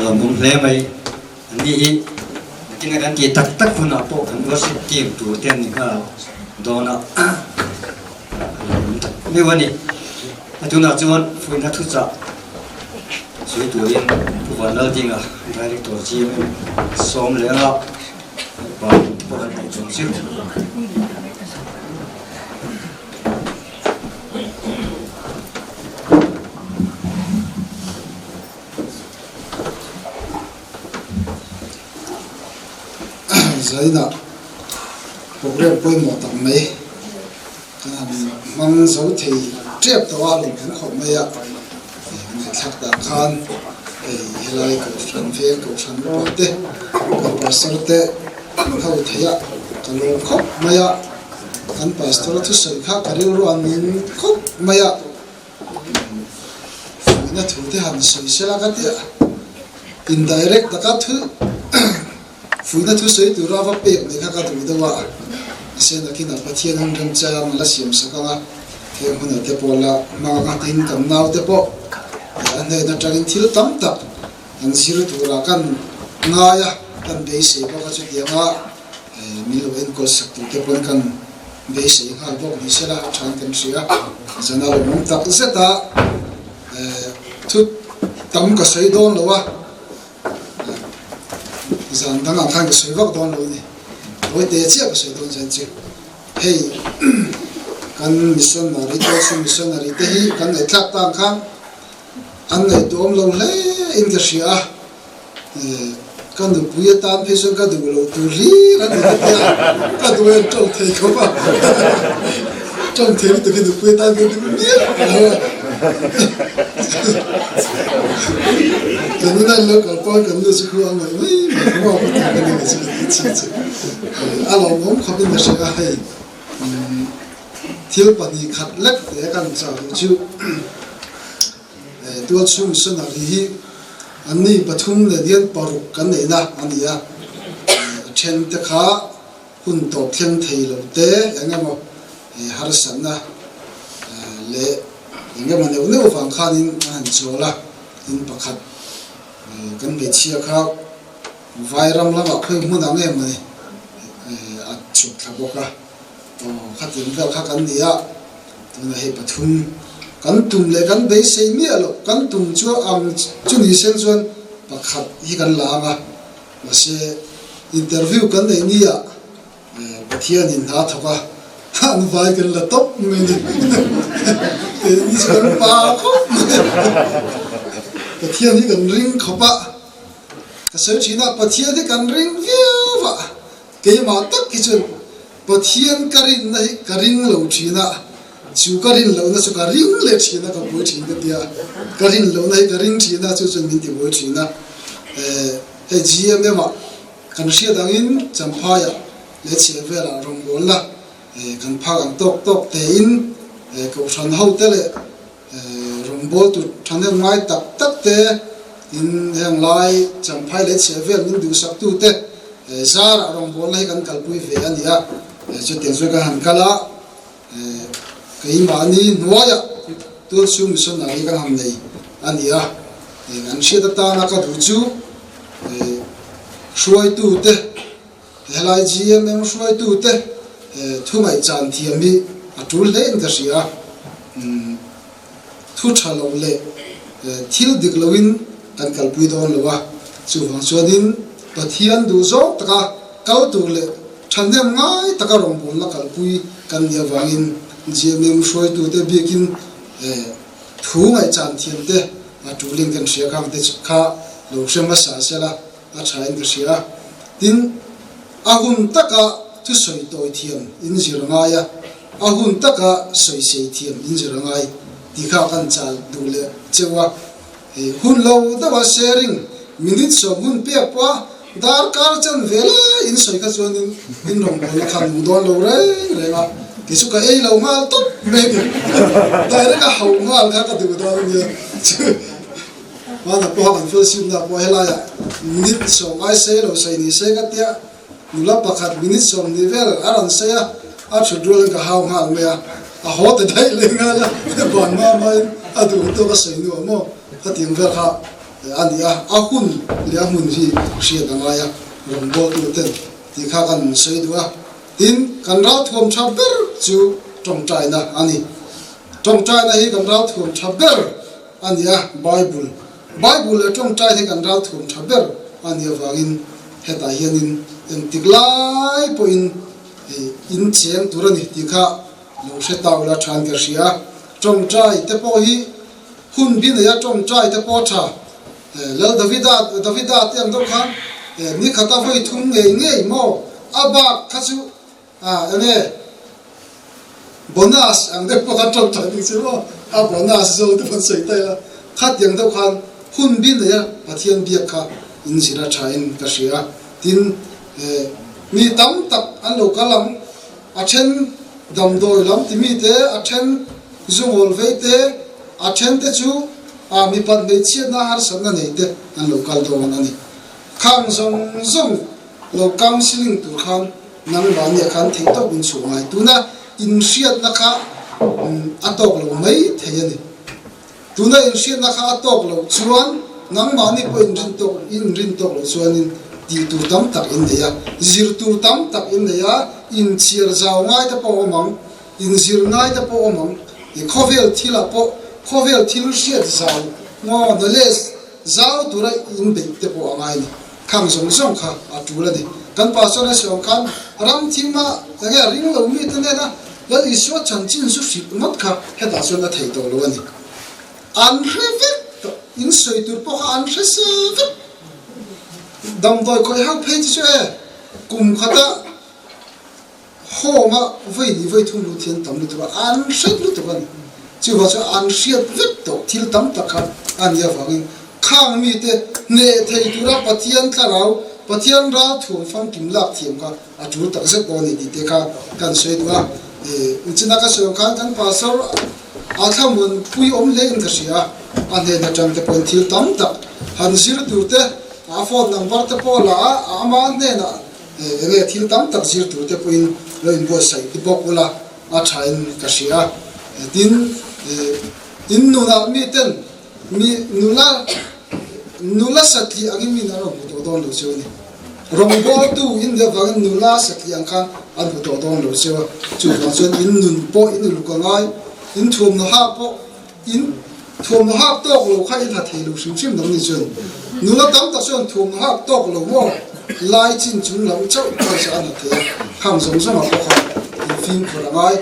lawmawm hle mai. Anni hi nakin a kan tih tak tak hunah pawh kan worship team tur te an ni nghal dawn a, a lawmawm tak meuh a ni. A tunah chuan fuihna thuchah sawi turin Pu Vanlaldinga, Director GMM sawm leh anga upa pawh kan hmuh chawm chu. Zainah program pawimawh tak mai kan han hmang zo thei tep tawh a lawm kan khawp mai a, ngaihthlak dan khan hei helai kohhran veng kohhran upa te kan pastor te an ho thei a ka lawm khawp mai a, kan pastor thusawi kha ka rilru a min khawp mai a. Fuihna thu te han sawi sela ka ti a, indirect taka thu fuihna thu sawi tura va pek mai kha ka duh deuh a, mahse nakinah Pathian hun remchang a la siam sak ang a, heng hunah te pawh la hmang ang a tin kan naute pawh a hnen atangin thil tam tak an zir turah kan ngai a, kan beisei bawk a chutianga min lo enkawl sak tur te pawn kan beisei nghal bawk ni sela a than kan hria. Zan a lawmawm tak zet a, thu tam ka sawi dawn lo a, zan dangah khan ka sawi vak dawn lo a ni, tawite chiah ka sawi dawn zan chu. Hei kan missionary te chu missionary te hi kan ngaihthlak tan khan an ngaihtuahawm lo hle in ka hria a. Ka nupui atan phei chuan ka duh loh tur hlir a ni ka tia, ka duh en tawng thei khawp a, tawng thei lutuk hi nupui atan ka duh miah lo a. Kan ina an lo kal pawn kan nu chu khu a ngaih mai mai khawp a, ka ti ka ni chu ka ti chhi chu. A lawmawm khawpin ka hria a, hei thil 2 khat lek te kan chah duh chu. Tualchhung missionary hi anni pathum leh dian paruk kan neihna a ni a, a then te kha hun tawp thleng thei lo te eng emaw harsatna leh eng emaw neuh neuh vang khanin an han chawl a, tin pakhat kan hmeichhia kha Vairam lamah khawi hmun ang em mawni a chhuk thla bawk a, aw khatiang vel kha kan ni a. Tunah hei pathum kan tum leh kan beisei miah loh, kan tum chu ang chu ni sen chuan pakhat hi kan la ang a, mahse interview kan neih nia Pathianin hna thawk a, an vai kan la tawp mai ni, keini chu kan pa khawp mai, Pathian hi kan ring khawp a, ka sawi thin a, Pathian hi kan ring viau a, keimah tak hi chuan Pathian ka rinna hi ka ring lo thin a, chu ka rin lohna chu ka ring leh thin a, ka buai thin ka tia, ka rin lohna hi ka ring thin a, chu chuan min ti buai thin a. Hei GMM ah kan hriat angin Champhaiah leh chhehvelah rawngbawlna kan phak ang tawk tawk tein Kohhran hote leh rawngbawltu thahnem ngai tak tak te in heng lai Champhai leh chhehvel min duhsaktu te zarah rawngbawlna hi kan kalpui ve a ni a, chutiang chuan kan han kal a, keimahni hnuaiah Tualchhung Missionary kan han nei a ni a, an hriat atana ka duh chu hruaitu te Helai GMM hruaitute thu ngaihchan thiam hi a tul hle in ka hria a, thu tha lo leh thil dik loin kan kalpui dawn lo a, chuvang chuanin Pathian duh zawng taka kal tur leh thahnem ngai taka rawngbawlna kalpui kan nih avangin GMM hruaitute biakin thu ngaihchan thiamte a tulin kan hria khang te kha lo hre hmasa sela. A tha in ka hria. Tin, a hun taka thusawi tawi thiam in zir a ngai a, a hun taka sawi sei thiam in zir a ngai tih kha kan chal duh leh cheu a. Hei hun lo deuha sharing minute 10 hun pek pawha darkar chan ve lai in sawi kha chuanin in rawngbawlna kha nung dawn lo reng reng a, kei chu ka ei lo nghal tawp mai ni. Direct a hauh nghal kha ka duh dawn a nia. Hmanah pawha kan fellowship na pawh helaiah minute 10 ai sei lo sei ni se ka tia, nula pakhat minute 20 vel a rawn sei a, a thut rualin ka hau nghal mai a, a haw ta daih leh nghal a, ban hma hmain a duh tawk a sawi nuam maw ka ti ang vel kha. a ni a, a hun leh a hmun hi hriat a ngai a, rawngbawltu ten tih kha kan sawi duh a. Tin, kan ralthuam tha ber chu tawngtaina a ni. Tawngtaina hi kan ralthuam tha ber a ni a, Bible Bible leh tawngtai hi kan ralthuam tha ber a nih avangin hetah hianin engtik lai pawhin in cheng tur a ni tih kha lo hre ta ula than ka hria. Tawngtai te pawh hi hun bi neia tawngtai te pawh a tha. Lal Davida Davida te ang deuh khan ni khata vawi thum ngei ngei maw a bak kha chu enge bonus ang deuh pawh khan tawngtai ding che maw a bonus zo te pawh an sawi ta ila khatiang deuh khan hun bi neia Pathian biak kha in zir a tha in ka hria. Tin mi tam tak an lo kal ang a then damdawi lam ti mi te a then zungawl vei te a then te chu a mipat hmeichhiatna harsatna nei te an lo kal dawn a ni. Khang zawng zawng lo counselling tur khan nangmahnia khan theih tawk in chhuah ngai. Tuna inhriatna kha a tawk lo mai thei a ni. Tuna inhriatna kha a tawk loh chuan nangmahni pawh inrin tawk inrin tawk loh chuanin tih tur tam tak in nei a, zir tur tam tak in nei a, inchhiar zau ngai te pawh a awm ang, inzir ngai te pawh a awm ang. I khawvel thilah pawh khawvel thil hriat zau ngaw knowledge zau tura inbeih te pawh a ngai a ni. Khang zawng zawng kha a tul a ni. Kan Pastor a sawi ang khan ram thim a enge a ring lo mite nena Lal Isua chanchin zu hrilh ngawt kha hetah chuan a thei tawh lo a ni. An hre vek tawh, in sawi tur pawh kha an hre sa vek. Damdawi khawih ho phei chu chu e, kum khata home a vawi ni vawi thum lut hian tam lutuk a, an hret lutuk a ni. Chuvang chuan an hriat vek tawh thil tam tak kha a nih avangin khang mite hneh thei tura Pathian thlarau, Pathian ralthuam famkim lak thiam kha a tul tak zet dawn a ni tih te kha kan sawi duh a. Inchina ka sawi ang khan kan pastor a thlamuan pui awm hle in ka hria a, a hnen atang te pawhin thil tam tak han zir tur te, a phone number te pawh la a, ama hnenah Enge thil tam tak zir tur te pawhin lo inbuatsaih ti bawk ula a thain ka hria. Tin, in nunah miten mi nula nula satliah angin min an rawn hmu tawh dawn lo cheu a ni. Rawngbawltu in nih avangin nula satliah ang khan an hmu tawh dawn lo cheu a. Chuvang chuan in nun pawh in uluk a ngai, in thuamhnaw hak pawh In thuamhnaw hak tawk lo kha in ha thei lo hrim hrim dang ni chuan nula tam tak chuan thuamhnaw hak tawk lo maw lai chin chung lam chauh chuan sa an ha thei a, khang zawng zawngah pawh khan in fimkhur a ngai.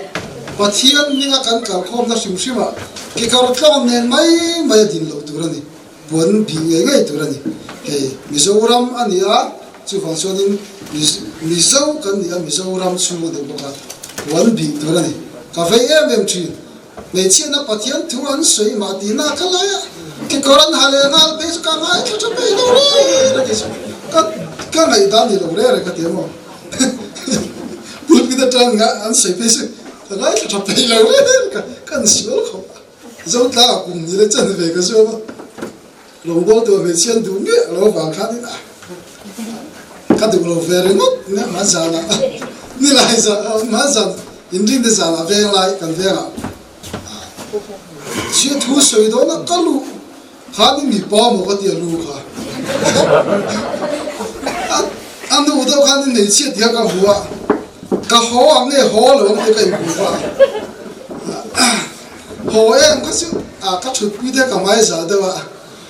Pathian hminga kan kalkhawmna hrim hrimah kekawr tlawng nen mai mai a din loh tur a ni, puan bih ngei ngei tur a ni. Hei Mizoram a ni a, chuvang chuanin Mizo kan ni a, Mizoram chhung a ni bawk a, puan bih tur a ni. Ka vei em em thin. Hmeichhiatna Pathian thu an sawi mah tihna ka lai a, kekawr an ha leh nghal phei chu ka ngaithla tha phei lo re re ti chu ka ka ngaihdan ni lo re re ka ti a maw pulpit atang an sawi phei chu ka ngaithla tha phei lo re re ka ka an sual khawp a, Zotlang a kum ni le chan ve ka zuam a, rawngbawltu ah hmeichhia an duh miah lo avang khan in a ka duh lo ve ringawt nia hmanzanah nilai zan hmanzan Inrin te zanah veng lai kan vengah chhia thu sawi dawn a ka luh khan i mipa maw ka ti a lu kha a nu deuh khan i hmeichhia tih kha ka hmu a ka haw ang nge haw lo ang tih ka inhmu a haw em kha chu a ka thutpui te ka hmai zah deuh a.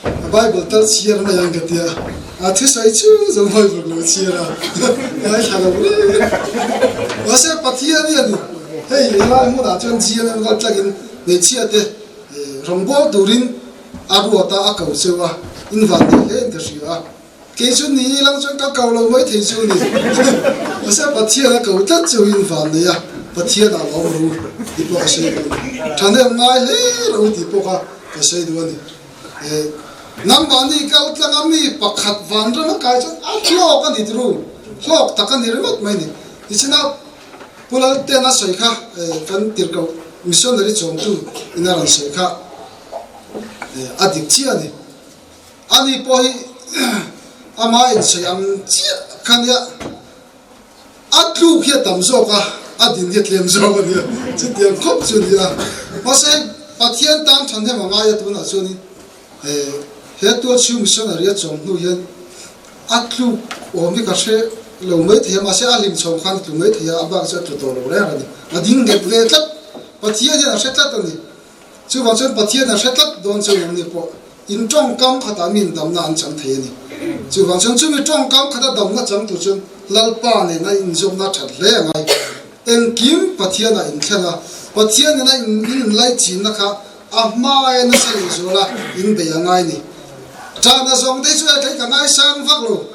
A Bible tal chhiar mai ang ka tia, a thusawi chu zawng Bible lo chhiar a, ngaithla lo reng. Mahse Pathian hi a ni, hei helai hmunah chuan GNM kal tlakin hmeichhia te rawngbâwl turin a ruat a, a ko cheu a, in van nei hle in ka hria a. Kei chu ni ilang chuan ka ko lo mai thei chu a ni. Mahse Pathian a ko tlat chu in van nei a, Pathian ah lawm ru tih pawh ka sawi duh a ni. Thahnem ngai hle ro tih pawh kha ka sawi duh a ni. Nangmahni kal tlanga mi pakhat vanram a kai chuan a hlawk a ni tiru, hlawk tak a ni ringawt mai a ni. Tichina Pu Lalten a sawi kha kan tirhkoh missionary chawmtu in a rawn sawi kha a dik chiah a ni. Ani pawh hi ama insawi ang chiah kha nia. A tluk hi a tam zawk a, a din hi a tlem zawk a nia, chutiang khawp chu a ni a. Mahse, Pathian tan than hem a ngai a tunah chuanin he He tualchhung missionary a chawm hnu hian a tluk awm hi ka hre lo mai thei a, mahse a hlim chhawm khan a tlu mai thei a, a bak chu a tlu tawh lo reng a ni. A ding nghet ve tlat, Pathian hian a hre tlat a ni. Chuvang chuan Pathian a hre tlat dawn chu engni pawh in tawngkam khatah mi in damna an chang thei a ni. Chuvang chuan chumi tawngkam khata damna chang tur chuan Lalpa nena inzawmna that hle a ngai. Engkim Pathian a inthlen a, Pathian nena in inlaichinna kha a hmaia nasa lehzual a inbei a ngai ni. Ṭahna zawng te chu e kei ka ngaisang vak lo.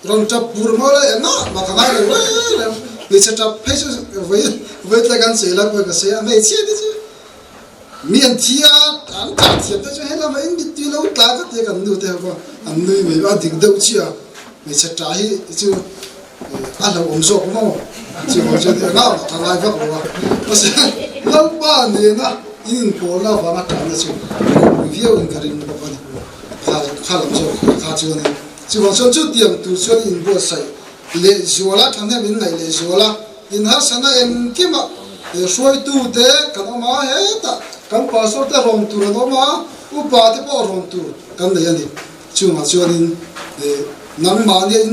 Rawn ṭap pur maw la engah mah ka ngai lo reng reng. Hmeichhe ṭap phei chu vawi vawi tlai kan chei lai pawhin ka sawi a, hmeichhia te chu Mi an thi a, an tah thiam te chu helam ah in mittui lo tla ka tia kan nu te ho kha an nui mai a, dik deuh chiah a, hmeichhe tah hi chu a hlauhawm zawk maw chu ho chuan engah mah ka ngai vak lo a, mahse Lalpa nena in inpawlna avanga tahna chu ropui viau in ka ring bawk a ni, kha kha lam zawk kha chuanin chuvang chuan chutiang tur chuan inbuatsaih leh zual a, thahnem in ngaih leh zual a. Inharsatna engkimah hruaitute kan awm a, hetah kan pastor te rawn tur an awm a, upa te pawh rawn tur kan nei a ni. Chungah chuanin nangmahnia in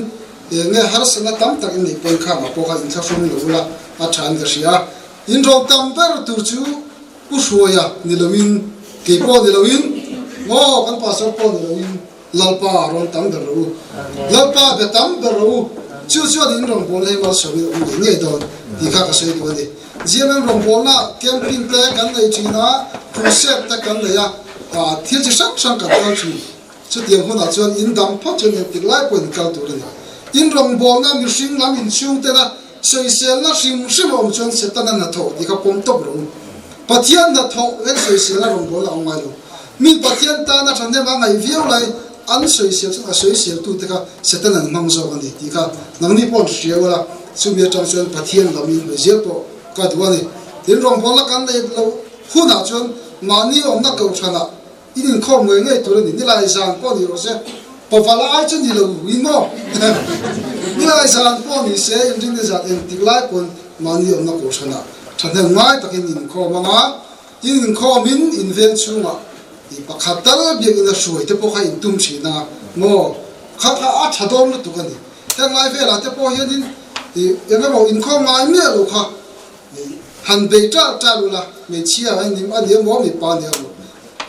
nge harsatna tam tak in neih pawhin khangah pawh kha inthlahrung lo ula a tha in ka hria a. In rawn tam ber tur chu Pu Hruaia ni loin, kei pawh ni loin, maw kan pastor pawh ni loin, Lalpa rawn tam ber rawh u. Lalpa be tam ber rawh u. Chu chuan in rawngbawlna hi malsawmin a awm ngei ngei dawn tih kha ka sawi duh a ni. GMM rawngbawlna camping te kan nei thin a, crusade te kan nei a, thil chi hrang hrang kan kal thin. Chutiang hunah chuan in dang phawt chuan engtik lai pawhin in kal tur a ni. In rawngbawlna mihring lam inchhung tena sawiselna hrim hrim a awm chuan Setana hnathawh tih kha pawm tawp rawh u. Pathian hnathawh vek sawiselna rawngbawlna a awm ngai lo. Mi Pathian tana thahnem a ngaih viau lai an sawisel chuan a sawiseltute kha Satan an hmang zawk a ni tih kha nangni pawh an hria ula, chumi atang chuan Pathian lam in hawi zel pawh ka duh a ni. Tin, rawngbawlna kan neih loh hunah chuan mahni awmna kohhranah in inkhawm ngei ngei tur a ni. Nilai zan pawh ni rawh se, pavala ai chu ni lo in maw? Nilai zan pawh ni se, inrinni zan engtik lai pawn mahni awmna kohhranah thahnem ngai takin in inkhawm ang a, In inkhawmin in veng chhungah i pakhat tal biakinn a hruai te pawh kha in tum thin a maw? Kha kha a tha dawn lutuk a ni. Heng lai velah te pawh hianin i eng emaw inkhawm ngai miah lo kha i han bei ṭalh ṭalh ula, hmeichhia a ni a ni emaw mipa a ni emaw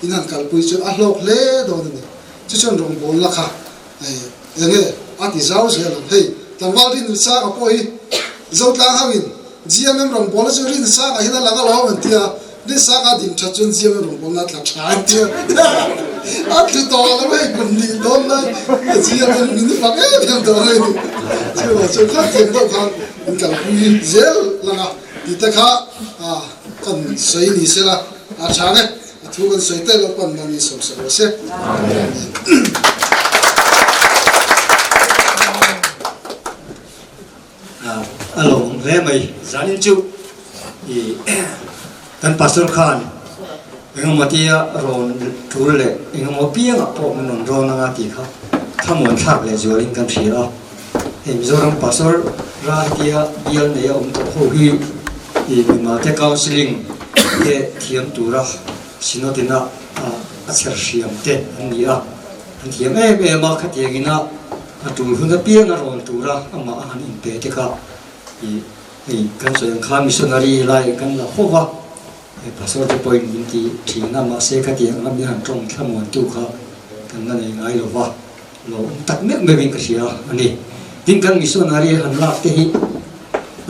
in han kalpui chuan a hlawk hle dawn a ni. Chu chuan rawngbawlna kha eng nge a ti zau zel ang. Hei tlangval Rinsanga pawh hi Zotlang ho in GMM rawngbawlna chu Rinsanga hian a lang alawm an ti a, Rinsanga din that chuan GMM rawngbawlna a tla tha an ti a, a tlu tawh lo hei kum hnih dawn lai GMM min fak em em tawh hei ni. Chuvang chuan kha tiang deuh khan in kalpui zel lang a tih te kha kan sawi ni sela a tha ang e. A thu kan sawi tel a pan man in sawmsak rawh se. Amen. A lawmawm hle mai. Zanin chu i kan pastor khan engemaw tia rawn tul leh engemaw piangah pawh min rawn rawn anga tih kha thlamuan thlak leh zualin kan hria a. Hei Mizoram pastor ra hetia bial nei a awm tawh ho hi i mimate counselling te thiam tura synod ina a chher hriam te an ni a. An thiam em em a, khatiang ina a tul hun apiang a rawn tura amah a han inpe te kha i hei kan sawi ang khan missionary helai kan la fo va, hei pastor te pawhin min ti thin a, mahse khatiang anga min han tawng thlamuantu kha kan la nei ngai lo va, lo awm tak meuh meuhin ka hria a ni. Tin kan missionary han lak te hi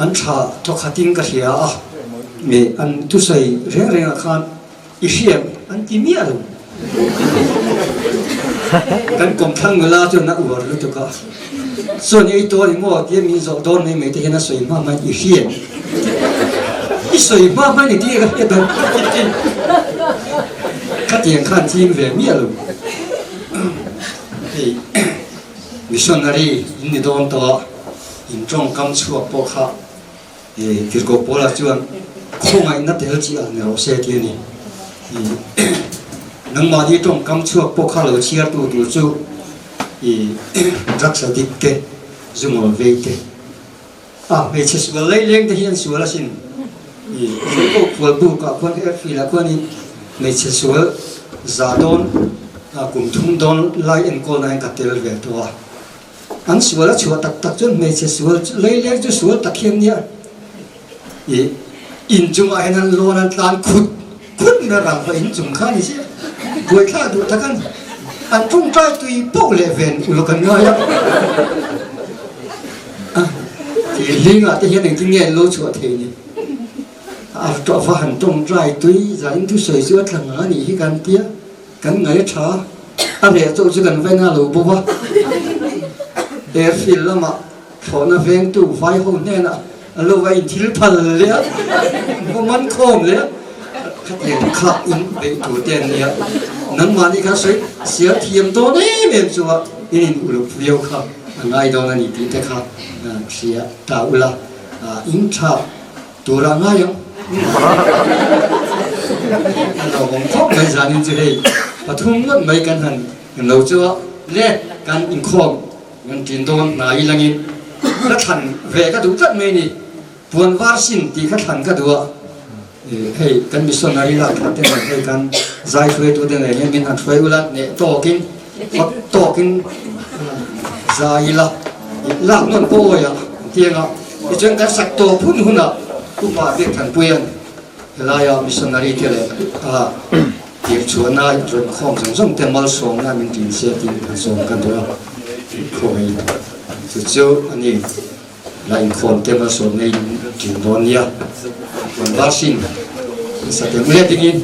an tha thawkhatin ka hria a, an thusawi reng rengah khan I hriam an ti miah lo. Kan kawmthlang nula chuan a uar lutuk a, Chuan i ei tawn i maw tia min zawh dawn mai mai te hian a sawi hma hmain i hriam. I sawi hma hmain i ti ka hriat dawn Khatiang khan ching ve miah lo. Hei missionary in ni dawn tawh a, in tawngkam chhuak pawh kha Tirhkoh Paula chuan khawngaihna tel chi ang ni rawh se ti a ni. Nangmahni tawngkam chhuak pawh kha lo chhiartu tur chu drugs addict te, zungawl vei te, a hmeichhe sual laileng te hi an sual asin. Sawi pawh khual buk ah khuan airfield ah khuanin hmeichhe sual za dawn. Kum thum dawn lai enkawlna hian ka tel ve tawh a. An sual a chhuah tak tak chuan hmeichhe sual chu leileng chu sual tak hian nia i inchungah hian an lawn an tlan khut khut mai a rang va inchung kha ni chiah buaithlak duh tak an an tawngtai tui poh leh ven uluk an ngai a a thil hlingah te hian engtin nge an lo chhuah thei ni a va han tawngtai tui zain thusawi chu a tla nga nih hi kan tia. Kan ngaih a tha, a reh chauh chu kan vaina lo bo va. Airfield lamah thlawhna vengtu vai ho hnenah a lo va inthil phal leh a, va man khawm leh a, khatiang kha in beih tur te an nia. Nangmahni kha sawi sial thiam dawn em em chunga in in uluk viau kha a ngai dawn a ni tih te kha hria ta ula, in tha Tur a ngai ang. A lo awm khawp mai zanin chu hei pathum ngawt mai kan han lo chu a le kan inkhawm kan ṭin dawn hnai ilangin ka thlan ve ka duh tlat mai ni puan var sin tih kha thlan ka duh a hei kan missionary lak thla te nen hei kan zai hruaitu te nen hian min han hruai ula neh tawkin fak tawkin zai ila lak nawn pawh awi a tiang a. Tichuan kan sak tawp hun hunah Upa Biakthanpuia'n helaia missionary te leh a tirchhuahna rawn khawm zawng zawng te malsawmna min ṭin se tiin han sawm kan duh a, khawi chu chu a ni la inkhawm te malsawmna in ṭin dawn nia. Rawn var sin nasa teh mule dingin.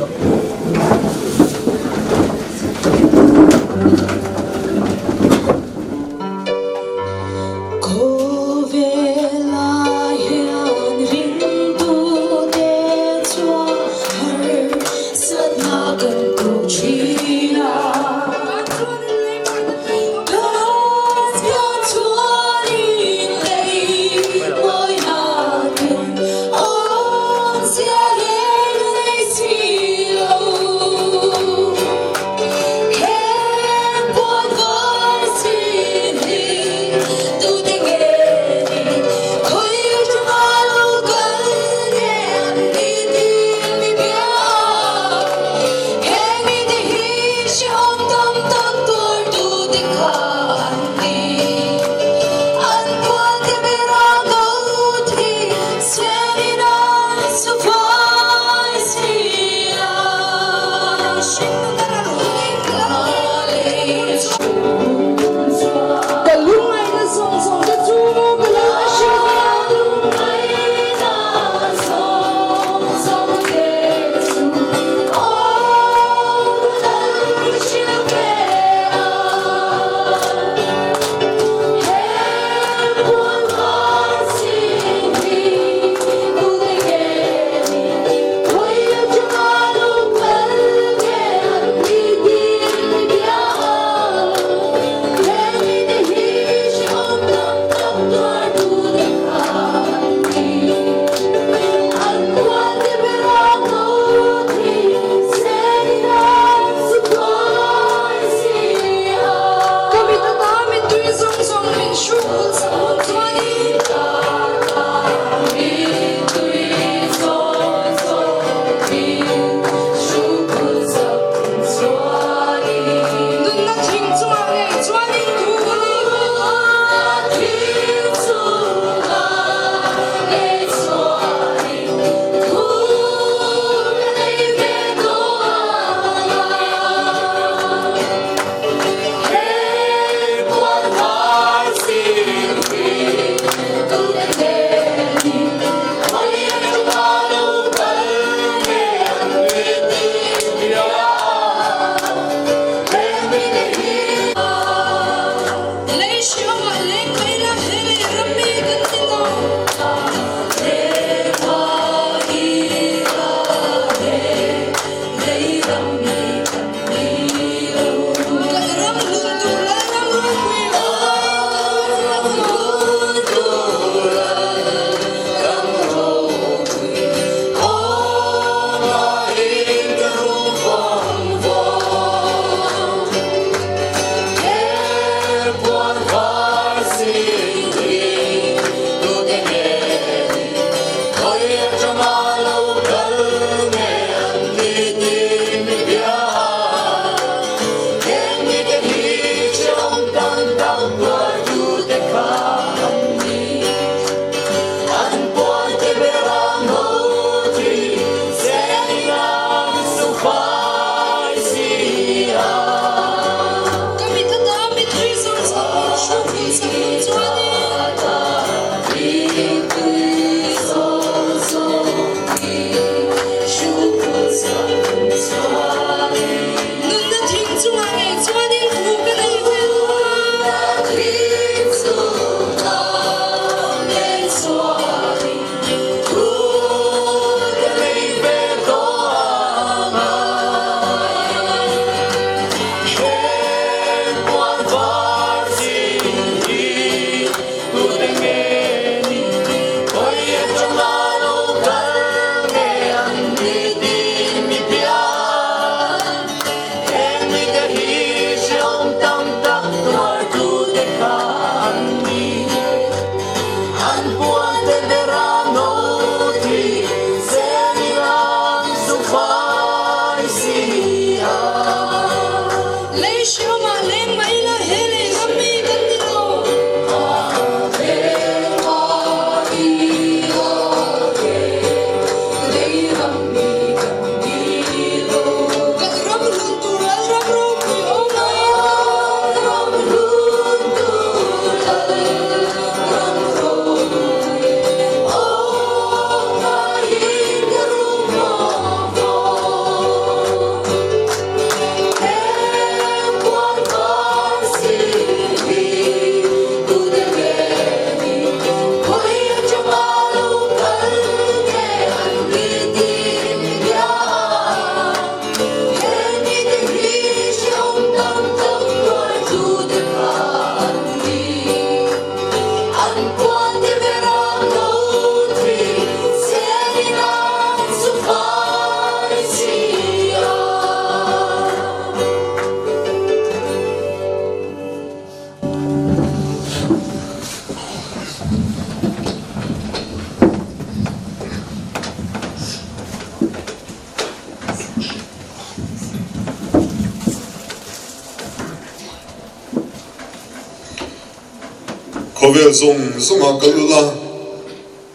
Khawvel zawng zawngah kal ula,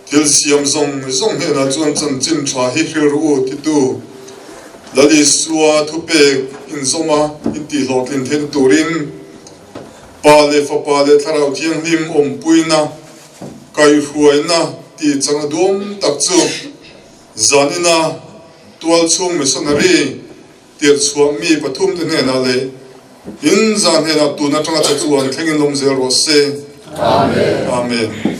thil siam zawng zawng hnenah chuan chanchin tha hi hril rawh u titu Lal Isua thupek inzawma intihhlawhtlin theihna turin Pa leh Fapa leh Thlarau Thianghlim awmpuina, kaihhruaina tih chang a duam tak chu zanina tualchhung missionary Tirhchhuah mi pathumte hnenah leh in zan hnenah tun atanga che chuan thlengin lawm zel rawh se. Amen. Amen.